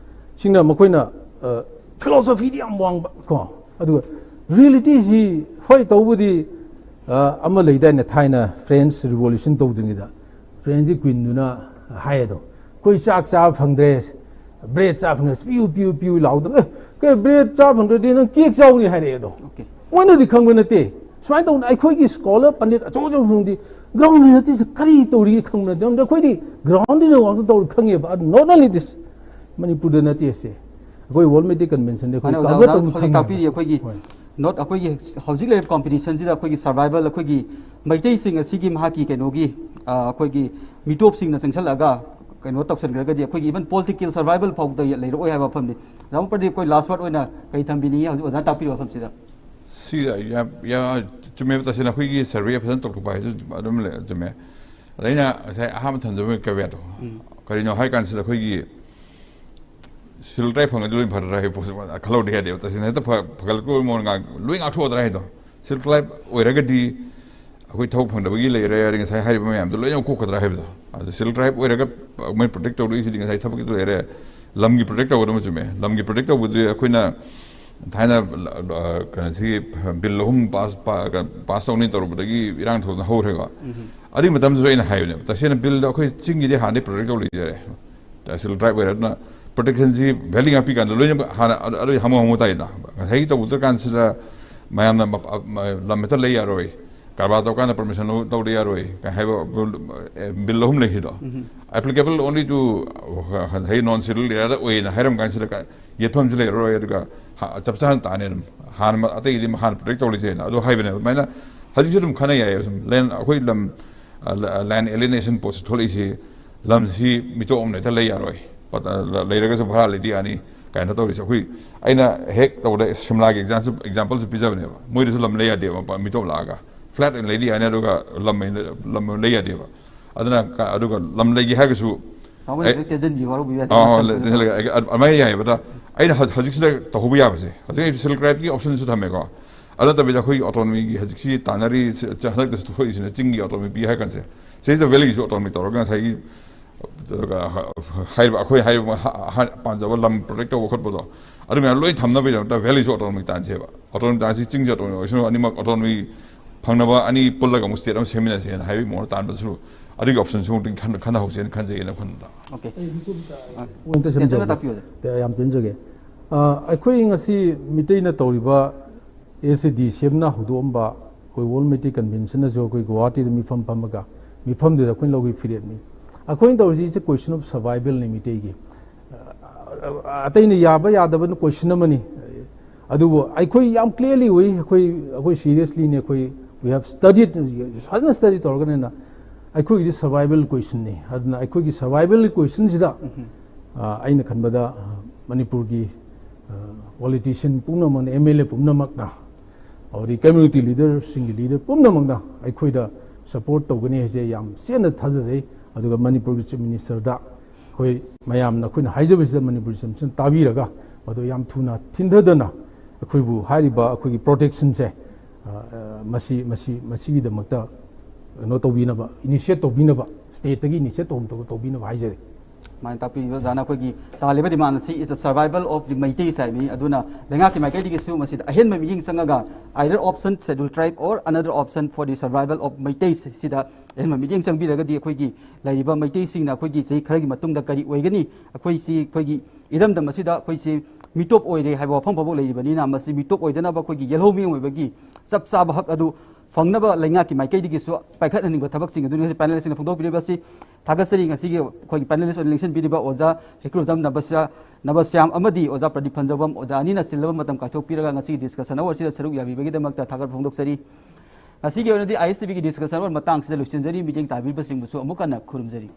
ꯁꯤꯡꯅ ꯃꯈꯣꯏꯅ, ꯑ, philosophy ꯗꯤ ꯌꯥꯝ ꯋꯥꯡꯕ ꯀꯣ, ꯑꯗꯨꯒ reality ꯁꯤ ꯍꯣꯏ ꯇꯧꯕꯗꯤ, ꯑ, ꯑꯃ ꯂꯩꯗꯥꯏꯅꯦ, ꯊꯥꯏꯅ French Revolution ꯇꯧꯗ꯭ꯔꯤꯉꯩꯗ French ꯀꯤ queen ꯗꯨꯅ ꯍꯥꯏꯌꯦꯗꯣ, "ꯑꯩꯈꯣꯏ ꯆꯥꯛ ꯆꯥꯕ ꯐꯪꯗ꯭ꯔꯦ, bread ꯆꯥꯕ ꯐꯪꯗ꯭ꯔꯦ, ꯄꯤꯌꯨ, ꯄꯤꯌꯨ, ꯄꯤꯌꯨ" ꯂꯥꯎꯗꯅ, "ꯑꯦ, ꯀꯩ bread ꯆꯥꯕ ꯐꯪꯗ꯭ꯔꯗꯤ ꯅꯪ cake ꯆꯥꯎꯅꯤ" ꯍꯥꯏꯔꯛꯑꯦꯗꯣ꯫ Okay. ꯃꯣꯏꯅꯗꯤ ꯈꯪꯕ ꯅꯠꯇꯦ꯫ ꯁꯨꯃꯥꯏꯅ ꯇꯧꯗꯅ ꯑꯩꯈꯣꯏꯒꯤ scholar ꯄꯟꯗꯤꯠ ꯑꯆꯧ ꯑꯆꯧꯕꯁꯤꯡꯗꯤ ground reality ꯁꯦ ꯀꯔꯤ ꯇꯧꯔꯤꯒꯦ ꯈꯪꯕ ꯅꯠꯇꯦ꯫ ꯑꯩꯈꯣꯏꯗꯤ ground ꯗ ꯉꯥꯛꯇ ꯇꯧꯔ ꯈꯪꯉꯦꯕ꯫ ꯑꯗꯨ not only this, ꯃꯅꯤꯄꯨꯔꯗ ꯅꯠꯇꯦ ꯁꯦ꯫ ꯑꯩꯈꯣꯏ World Meitei Convention ꯗ ꯑꯩꯈꯣꯏ ꯃꯥꯅꯦ, ꯑꯣꯖꯥ, cover ꯑꯣꯖꯥ ꯇꯧꯅ ꯍꯧꯖꯤꯛ ꯈꯪꯉꯦꯕ꯫ ꯇꯥꯛꯄꯤꯔꯤ ꯑꯩꯈꯣꯏꯒꯤ ꯍꯣꯏ꯫ Not ꯑꯩꯈꯣꯏꯒꯤ ꯍꯧꯖꯤꯛ ꯂꯩꯔꯤꯕ competition ꯁꯤꯗ ꯑꯩꯈꯣꯏꯒꯤ survival, ꯑꯩꯈꯣꯏꯒꯤ ꯃꯩꯇꯩꯁꯤꯡ ꯑꯁꯤꯒꯤ ꯃꯍꯥꯛꯀꯤ ꯀꯩꯅꯣꯒꯤ, ꯑ, ꯑꯩꯈꯣꯏꯒꯤ ꯃꯤꯇꯣꯞꯁꯤꯡꯅ ꯆꯪꯁꯜꯂꯛꯑꯒ ꯀꯩꯅꯣ ꯇꯧꯁꯟꯈ꯭ꯔꯒꯗꯤ ꯑꯩꯈꯣꯏꯒꯤ even political survival ꯐꯥꯎꯗ ꯂꯩꯔꯛꯑꯣꯏ ꯍꯥꯏꯕ ꯋꯥꯐꯝꯅꯤ꯫ ꯑꯣꯖꯥ ꯃꯣꯍꯟ ꯄ꯭ꯔꯗꯤꯞ, ꯑꯩꯈꯣꯏ last word ꯑꯣꯏꯅ ꯀꯔꯤ ꯊꯝꯕꯤꯅꯤꯡꯉꯤ ꯍꯧꯖꯤꯛ ꯑꯣꯖꯥꯅ ꯇꯥꯛꯄꯤꯔꯤꯕ ꯋꯥꯐꯝꯁꯤꯗ? ꯁꯤ ꯌꯥꯝ, ꯌꯥꯝ ꯆꯨꯝꯃꯦꯕ꯫ ꯇꯁꯦꯡꯅ ꯑꯩꯈꯣꯏꯒꯤ survey ꯐꯖꯅ ꯇꯧꯊꯣꯛꯄ ꯍꯥꯏꯁꯨ ꯑꯗꯨꯝ ꯂꯩ-, ꯆꯨꯝꯃꯦ꯫ ꯑꯗ ꯑꯩꯅ ꯉꯁꯥꯏ ꯑꯍꯥꯟꯕ ꯊꯝꯖꯕ caveat ꯇꯣ, ꯎꯝ꯫ ꯀꯔꯤꯅꯣ ꯍꯥꯏ ꯀꯥꯟꯁꯤꯗ ꯑꯩꯈꯣꯏꯒꯤ ꯁꯦꯗꯨꯜ ꯇ꯭ꯔꯥꯏꯕ ꯐꯪꯉꯗꯤ ꯂꯣꯏ ꯐꯔꯗ꯭ꯔꯥ ꯍꯥꯏꯕ ꯄꯣꯠꯁꯦ ꯈꯜꯍꯧꯗꯦ ꯍꯥꯏꯗꯦꯕ꯫ ꯇꯁꯦꯡꯅ ꯍꯦꯛꯇ ꯐ-, ꯐꯒꯠꯂꯛꯄꯒꯤ ꯃꯑꯣꯡ ꯉꯥꯛ-, ꯂꯣꯏ ꯉꯥꯛꯊꯣꯛꯑꯗ꯭ꯔꯥ ꯍꯥꯏꯗꯣ꯫ ꯁꯦꯗꯨꯜ ꯇ꯭ꯔꯥꯏꯕ ꯑꯣꯏꯔꯒꯗꯤ ꯑꯩꯈꯣꯏ ꯊꯕꯛ ꯐꯪꯗꯕꯒꯤ ꯂꯩꯔꯦ, ꯑꯗꯩ ꯉꯁꯥꯏ ꯍꯥꯏꯔꯤꯕ ꯃꯌꯥꯝꯗꯣ ꯂꯣꯏꯅ ꯀꯣꯛꯀꯗ꯭ꯔꯥ ꯍꯥꯏꯕꯗꯣ꯫ ꯑꯗꯣ ꯁꯦꯗꯨꯜ ꯇ꯭ꯔꯥꯏꯕ ꯑꯣꯏꯔꯒ ꯃꯣꯏ ꯄ꯭ꯔꯣꯇꯦꯛ ꯇꯧꯗꯣꯏꯁꯤꯗꯤ ꯉꯁꯥꯏ ꯊꯕꯛꯀꯤꯗꯣ ꯂꯩꯔꯦ, ꯂꯝꯒꯤ ꯄ꯭ꯔꯣꯇꯦꯛ ꯇꯧꯒꯗꯕ ꯆꯨꯝꯃꯦ꯫ ꯂꯝꯒꯤ ꯄ꯭ꯔꯣꯇꯦꯛ ꯇꯧꯕꯗꯨꯗꯤ ꯑꯩꯈꯣꯏꯅ ꯊꯥꯏꯅ, ꯑ, ꯀꯩꯅꯣꯁꯤ, ꯕꯤꯜ ꯑꯍꯨꯝ ꯄꯥꯁ, ꯄꯥ-, ꯄꯥꯁ ꯇꯧꯅꯤ ꯇꯧꯔꯨꯕꯗꯒꯤ ꯏꯔꯥꯡ ꯊꯣꯛꯇꯅ ꯍꯧꯈ꯭ꯔꯦꯀꯣ꯫ ꯑꯗꯨꯒꯤ ꯃꯇꯝꯗꯁꯨ ꯑꯩꯅ ꯍꯥꯏꯕꯅꯦꯕ, ꯇꯁꯦꯡꯅ ꯕꯤꯜꯗ ꯑꯩꯈꯣꯏ ꯆꯤꯡꯒꯤꯗꯤ ꯍꯥꯟꯅꯗꯩ ꯄ꯭ꯔꯣꯇꯦꯛ ꯇꯧ ꯂꯩꯖꯔꯦ꯫ ꯇꯍꯁꯤꯜ ꯇ꯭ꯔꯥꯏꯕ ꯑꯣꯏꯔꯦ, ꯑꯗꯨꯅ ꯄ꯭ꯔꯣꯇꯦꯛꯁꯟꯁꯤ ꯚꯦꯂꯤ ꯉꯥꯛꯄꯤ ꯀꯥꯟꯗ ꯂꯣꯏꯅꯃꯛ ꯍꯥꯟꯅ ꯑꯗꯨ, ꯑꯗꯨ ꯍꯥꯃꯨ ꯍꯥꯃꯨ ꯇꯥꯏꯗꯅ꯫ ꯉꯁꯥꯏꯒꯤ ꯇꯧꯕꯗ ꯀꯥꯟꯁꯤꯗ ꯃꯌꯥꯝꯅ ꯃ-, ꯑ-, ꯃ-, ꯂꯝ ꯍꯦꯛꯇ ꯂꯩ ꯌꯥꯔꯣꯏ, ꯀꯔꯕꯥꯔ ꯇꯧ ꯀꯥꯟꯗ ꯄꯔꯃꯤꯁꯟ ꯂꯧ-, ꯂꯧꯗ ꯌꯥꯔꯣꯏ ꯀꯥꯏ ꯍꯥꯏꯕ, ꯑꯦ, ꯕꯤꯜ ꯑꯍꯨꯝ ꯂꯩꯈꯤꯗꯣ꯫ Applicable only to, ꯑ, ꯉꯁꯥꯏ non scheduled area ꯗ ꯑꯣꯏꯅ ꯍꯥꯏꯔꯝ ꯀꯥꯟꯁꯤꯗ ꯀ-, ꯌꯦꯠꯐꯝꯁꯨ ꯂꯩꯔꯔꯣꯏ, ꯑꯗꯨꯒ ꯍ-, ꯆꯞ ꯆꯥꯅ ꯇꯥꯅꯤ ꯑꯗꯨꯝ꯫ ꯍꯥꯟꯅ ꯃ-, ꯑꯇꯩꯗꯤ ꯍꯥꯟꯅ ꯄ꯭ꯔꯣꯇꯦꯛ ꯇꯧꯔꯤꯁꯦꯅ ꯑꯗꯨ ꯍꯥꯏꯕꯅꯦꯕ꯫ ꯑꯗꯨꯃꯥꯏꯅ ꯍꯧꯖꯤꯛꯁꯨ ꯑꯗꯨꯝ ꯈꯟꯅ ꯌꯥꯏꯌꯦꯕ꯫ ꯁꯨꯝ ꯂꯦꯟ, ꯑꯩꯈꯣꯏ ꯂꯝ, ꯑ, ꯂ-, ꯂꯦꯟ ꯑꯦꯂꯤꯅꯦꯁꯟ ꯄꯣꯠꯁꯤ ꯊꯣꯛꯂꯛꯏꯁꯤ ꯂꯝꯁꯤ ꯃꯤꯇꯣꯞ ꯑꯃ ꯍꯦꯛꯇ ꯂꯩ ꯌꯥꯔꯣꯏ꯫ ꯄꯠ-, ꯑ, ꯂ-, ꯂꯩꯔꯒꯁꯨ ꯚꯔꯥ ꯂꯩꯗꯤ ꯌꯥꯅꯤ ꯀꯥꯏꯅ ꯇꯧꯔꯤꯁꯦ꯫ ꯑꯩꯈꯣꯏ, ꯑꯩꯅ ꯍꯦꯛ ꯇꯧꯕꯗ ꯁꯤꯝꯂꯥꯒꯤ ꯑꯦꯛꯖꯥꯝꯁꯨ, ꯑꯦꯛꯖꯥꯝꯄꯜꯁꯨ ꯄꯤꯖꯕꯅꯦꯕ꯫ ꯃꯣꯏꯗꯁꯨ ꯂꯝ ꯂꯩ ꯌꯥꯗꯦꯕ, ꯃꯄꯥ-, ꯃꯤꯇꯣꯞ ꯂꯥꯛꯑꯒ꯫ ꯐ꯭ꯂꯦꯠ ꯑꯣꯏꯅ ꯂꯩꯗꯤ ꯌꯥꯅꯤ, ꯑꯗꯨꯒ ꯂꯝ ꯑꯣꯏꯅ, ꯂꯝ ꯑꯣꯏꯅ ꯂꯩ ꯌꯥꯗꯦꯕ꯫ ꯑꯗꯨꯅ ꯀ-, ꯑꯗꯨꯒ ꯂꯝ ꯂꯩꯒꯦ ꯍꯥꯏꯔꯒꯁꯨ, ꯇꯥꯃꯣꯅ ꯑꯩ ꯍꯧꯖꯤꯛ ꯇꯦꯟꯁꯤꯟꯕꯤꯌꯨ, ꯋꯥꯔꯧꯕꯤꯕ ꯌꯥꯗꯦ꯫ ꯑꯥ, ꯑꯥ, ꯃꯇꯝ ꯂꯩ-, ꯂꯩꯇꯦ꯫ ꯇꯦꯟꯁꯤꯜꯂꯒꯦ꯫ ꯑꯩ, ꯑꯗ-, ꯑꯗꯨꯃꯥꯏꯅ ꯌꯥꯏꯌꯦꯕ꯫ ꯑꯗ ꯑꯩꯅ ꯍꯧ-, ꯍꯧꯖꯤꯛꯁꯤꯗ ꯇꯧꯍꯧꯕ ꯌꯥꯕꯁꯦ, ꯍꯧꯖꯤꯛ ꯑꯩ ꯁꯦꯗꯨꯜ ꯇ꯭ꯔꯥꯏꯕꯀꯤ ꯑꯣꯞꯁꯟꯁꯨ ꯊꯝꯃꯦꯀꯣ꯫ ꯑꯗꯨ ꯅꯠꯇꯕꯤꯗ ꯑꯩꯈꯣꯏꯒꯤ ꯑꯣꯇꯣꯅꯣꯃꯤꯒꯤ ꯍꯧꯖꯤꯛꯁꯤ ꯇꯥꯟꯅꯔꯤ, ꯁꯤ-, ꯆ-, ꯍꯟꯗꯛꯇꯁꯨ ꯊꯣꯛꯏꯁꯤꯅ ꯆꯤꯡꯒꯤ ꯑꯣꯇꯣꯅꯣꯃꯤ ꯄꯤ ꯍꯥꯏ ꯀꯥꯟꯁꯦ, ꯁꯤꯗꯩꯁꯤꯗ ꯚꯦꯂꯤꯁꯨ ꯑꯣꯇꯣꯅꯣꯃꯤ ꯇꯧꯔꯒ ꯉꯁꯥꯏꯒꯤ, ꯑꯗꯨꯒ ꯍ-, ꯍꯥꯏꯔꯤꯕ ꯑꯩꯈꯣꯏ ꯍꯥꯏꯔꯤꯕ ꯍ-, ꯍ-, ꯄꯥꯟꯖꯕ ꯂꯝ ꯄ꯭ꯔꯣꯇꯦꯛ ꯇꯧꯕ ꯈꯣꯠꯄꯗꯣ, ꯑꯗꯨ ꯃꯌꯥꯝ ꯂꯣꯏ ꯊꯝꯅꯕꯒꯤꯗꯃꯛꯇ ꯚꯦꯂꯤꯁꯨ ꯑꯣꯇꯣꯅꯣꯃꯤ ꯇꯥꯟꯁꯦꯕ꯫ ꯑꯣꯇꯣꯅꯣꯃꯤ ꯇꯥꯟꯁꯤ, ꯆꯤꯡꯁꯨ ꯑꯣꯇꯣꯅꯣꯃꯤ ꯑꯣꯏꯁꯅꯨ, ꯑꯅꯤꯃꯛ ꯑꯣꯇꯣꯅꯣꯃꯤ ꯐꯪꯅꯕ ꯑꯅꯤ ꯄꯨꯜꯂꯒ ꯑꯃꯨꯛ ꯁ꯭ꯇꯦꯠ ꯑꯃ ꯁꯦꯝꯃꯤꯟꯅꯁꯦꯅ ꯍꯥꯏꯕꯒꯤ ꯃꯑꯣꯡꯗ ꯇꯥꯟꯕꯗꯨꯁꯨ ꯑꯗꯨꯒꯤ ꯑꯣꯞꯁꯟꯁꯨ ꯑꯃꯨꯛꯇꯪ ꯈꯟ-, ꯈꯟꯅꯍꯧꯁꯦꯅ ꯈꯟꯖꯩ ꯑꯩꯅ ꯈꯟꯕꯗ꯫ ꯑꯣꯀꯦ꯫ ꯑꯩ ꯃꯤꯀꯨꯞ ꯑꯃꯇ ꯑꯥ꯫ ꯄꯣꯏꯟꯠ ꯑꯃ ꯇꯦꯟꯇꯛꯅ ꯁꯦꯝꯖꯍꯧꯒꯦ꯫ ꯇꯥꯛꯄꯤꯌꯨ, ꯑꯣꯖꯥ꯫ ꯇꯦ-, ꯌꯥꯝ ꯄꯦꯟꯖꯒꯦ꯫ ꯑ, ꯑꯩꯈꯣꯏ ꯉꯁꯤ ꯃꯤꯇꯩꯅ ꯇꯧꯔꯤꯕ ꯑꯦꯁ ꯑꯦ ꯗꯤ ꯁꯤ ꯑꯦꯝꯅ ꯍꯧꯗꯣꯛꯑꯝꯕ ꯑꯩꯈꯣꯏ ꯋꯥꯔꯜ ꯃꯩꯇꯩ ꯀꯟꯚꯦꯟꯁꯟꯅꯁꯨ ꯑꯩꯈꯣꯏ ꯒꯨꯋꯥꯍꯥꯇꯤꯗ ꯃꯤꯐꯝ ꯐꯝꯃꯒ ꯃꯤꯐꯝꯗꯨꯗ ꯑꯩꯈꯣꯏꯅ ꯂꯧꯈꯤꯕ ꯐꯤꯔꯦꯞꯅꯤ꯫ ꯑꯩꯈꯣꯏꯅ ꯇꯧꯔꯤꯁꯤ is a question of survival ꯅꯤ ꯃꯤꯇꯩꯒꯤ꯫ ꯑ, ꯑꯇꯩꯅ ꯌꯥꯕ ꯌꯥꯗꯕꯅ ꯀꯣꯏꯁꯟ ꯑꯃꯅꯤ꯫ ꯑꯗꯨꯕꯨ ꯑꯩꯈꯣꯏ ꯌꯥꯝ ꯀ꯭ꯂꯤꯌꯥꯔꯂꯤ ꯎꯏ, ꯑꯩꯈꯣꯏ, ꯑꯩꯈꯣꯏ ꯁꯤꯔꯤꯌꯁꯂꯤꯅꯤ, ꯑꯩꯈꯣꯏ we have studied, ꯐꯖꯅ ꯁ꯭ꯇꯗꯤ ꯇꯧꯔꯒꯅꯦꯅ ꯑꯩꯈꯣꯏꯒꯤꯗꯤ ꯁꯔꯚꯥꯏꯕꯦꯜ ꯀꯣꯏꯁꯟꯅꯤ꯫ ꯑꯗꯨꯅ ꯑꯩꯈꯣꯏꯒꯤ ꯁꯔꯚꯥꯏꯕꯦꯜ ꯀꯣꯏꯁꯟꯁꯤꯗ, ꯑ, ꯑꯩꯅ ꯈꯟꯕꯗ, ꯑ, ꯃꯅꯤꯄꯨꯔꯒꯤ, ꯑ, ꯄꯣꯂꯤꯇꯤꯁꯤꯌꯟ ꯄꯨꯝꯅꯃꯛꯅ, ꯑꯦꯝ ꯑꯦꯜ ꯑꯦ ꯄꯨꯝꯅꯃꯛꯅ, ꯑꯗꯩ ꯀꯝꯃ꯭ꯌꯨꯅꯤꯇꯤ ꯂꯤꯗꯔꯁꯤꯡꯒꯤ ꯂꯤꯗꯔ ꯄꯨꯝꯅꯃꯛꯅ ꯑꯩꯈꯣꯏꯗ ꯁꯄꯣꯔꯠ ꯇꯧꯒꯅꯤ ꯍꯥꯏꯁꯦ ꯌꯥꯝ ꯆꯦꯠꯅ ꯊꯥꯖꯖꯩ꯫ ꯑꯗꯨꯒ ꯃꯅꯤꯄꯨꯔꯒꯤ ꯆꯤꯐ ꯃꯤꯅꯤꯁꯇꯔꯗ ꯑꯩꯈꯣꯏ ꯃꯌꯥꯝꯅ ꯑꯩꯈꯣꯏꯅ ꯍꯥꯏꯖꯕꯁꯤꯗ ꯃꯅꯤꯄꯨꯔ ꯁꯤꯁꯇꯦꯝꯁꯤꯅ ꯇꯥꯕꯤꯔꯒ ꯃꯗꯨ ꯌꯥꯝ ꯊꯨꯅ ꯊꯤꯟꯊꯗꯅ ꯑꯩꯈꯣꯏꯕꯨ ꯍꯥꯏꯔꯤꯕ ꯑꯩꯈꯣꯏꯒꯤ ꯄ꯭ꯔꯣꯇꯦꯛꯁꯟꯁꯦ, ꯑ, ꯑ, ꯃꯁꯤ, ꯃꯁꯤ, ꯃꯁꯤꯒꯤꯗꯃꯛꯇ ꯀꯩꯅꯣ ꯇꯧꯕꯤꯅꯕ, ꯏꯅꯤꯁꯤꯌꯦꯠ ꯇꯧꯕꯤꯅꯕ, ꯁ꯭ꯇꯦꯠꯇꯒꯤ ꯏꯅꯤꯁꯤꯌꯦꯠ ꯇꯧ-, ꯇꯧ-, ꯇꯧꯕꯤꯅꯕ ꯍꯥꯏꯖꯔꯤ꯫ ꯁꯨꯃꯥꯏꯅ ꯇꯥꯛꯄꯤꯔꯤꯕ ꯑꯣꯖꯥꯅ ꯑꯩꯈꯣꯏꯒꯤ ꯇꯥꯜꯂꯤꯕ ꯗꯤꯃꯥꯟ ꯑꯁꯤ is the survival of the ꯃꯩꯇꯩꯁ ꯍꯥꯏꯕꯅꯤ꯫ ꯑꯗꯨꯅ ꯂꯩꯉꯥꯛꯀꯤ ꯃꯥꯏꯀꯩꯗꯒꯤꯁꯨ ꯃꯁꯤꯗ ꯑꯍꯦꯟꯕ ꯃꯤꯠꯌꯦꯡ ꯆꯪꯉꯒ either option schedule tribe or another option for the survival of ꯃꯩꯇꯩꯁ ꯁꯤꯗ ꯑꯍꯦꯟꯕ ꯃꯤꯠꯌꯦꯡ ꯆꯪꯕꯤꯔꯒꯗꯤ ꯑꯩꯈꯣꯏꯒꯤ ꯂꯩꯔꯤꯕ ꯃꯩꯇꯩꯁꯤꯡꯅ ꯑꯩꯈꯣꯏꯒꯤ ꯆꯍꯤ ꯈꯔꯒꯤ ꯃꯇꯨꯡꯗ ꯀꯔꯤ ꯑꯣꯏꯒꯅꯤ, ꯑꯩꯈꯣꯏꯁꯤ ꯑꯩꯈꯣꯏꯒꯤ ꯏꯔꯝꯗꯝ ꯑꯁꯤꯗ ꯑꯩꯈꯣꯏꯁꯤ ꯃꯤꯇꯣꯞ ꯑꯣꯏꯔꯦ ꯍꯥꯏꯕ ꯋꯥꯐꯝ ꯐꯥꯎꯕ ꯂꯩꯔꯤꯕꯅꯤꯅ ꯃꯁꯤ ꯃꯤꯇꯣꯞ ꯑꯣꯏꯗꯅꯕ ꯑꯩꯈꯣꯏꯒꯤ ꯌꯦꯜꯍꯧꯃꯤ ꯑꯣꯏꯕꯒꯤ ꯆꯞ ꯆꯥꯕ ꯍꯛ ꯑꯗꯨ ꯐꯪꯅꯕ ꯂꯩꯉꯥꯛꯀꯤ ꯃꯥꯏꯀꯩꯗꯒꯤꯁꯨ ꯄꯥꯏꯈꯠꯍꯟꯅꯤꯡꯕ ꯊꯕꯛꯁꯤꯡ ꯑꯗꯨꯅꯤ ꯉꯁꯤ ꯄꯦꯅꯦꯂꯤꯁꯁꯤꯡꯅ ꯐꯣꯡꯗꯣꯛꯄꯤꯔꯤꯕ ꯑꯁꯤ꯫ ꯊꯥꯒꯠꯆꯔꯤ꯫ ꯉꯁꯤꯒꯤ ꯑꯩꯈꯣꯏꯒꯤ ꯄꯦꯅꯦꯂꯤꯁ ꯑꯣꯏꯅ ꯂꯦꯡꯁꯤꯟꯕꯤꯔꯤꯕ ꯑꯣꯖꯥ ꯍꯩꯀ꯭ꯔꯨꯖꯝ ꯅꯕꯁ꯭ꯌꯥ-, ꯅꯕꯁ꯭ꯌꯥꯝ ꯑꯃꯗꯤ ꯑꯣꯖꯥ ꯄ꯭ꯔꯗꯤꯞ ꯐꯟꯖꯧꯕꯝ, ꯑꯣꯖꯥ ꯑꯅꯤꯅ ꯆꯤꯜꯂꯕ ꯃꯇꯝ ꯀꯥꯏꯊꯣꯛꯄꯤꯔꯒ ꯉꯁꯤꯒꯤ ꯗꯤꯁꯀꯁꯟ ꯑꯋꯥꯔꯁꯤꯗ ꯁꯔꯨꯛ ꯌꯥꯕꯤꯕꯒꯤꯗꯃꯛꯇ ꯊꯥꯒꯠꯄ ꯐꯣꯡꯗꯣꯛꯆꯔꯤ꯫ ꯉꯁꯤꯒꯤ ꯑꯣꯏꯅꯗꯤ ꯑꯥꯏ ꯑꯦꯁ ꯇꯤ ꯚꯤꯒꯤ ꯗꯤꯁꯀꯁꯟ ꯑꯋꯥꯔ ꯃꯇꯥꯡꯁꯤꯗ ꯂꯣꯏꯁꯤꯟꯖꯔꯤ꯫ ꯃꯤꯠꯌꯦꯡ ꯇꯥꯕꯤꯔꯤꯕꯁꯤꯡꯕꯨꯁꯨ ꯑꯃꯨꯛ ꯍꯟꯅ ꯈꯨꯔꯨꯝꯖꯔꯤ꯫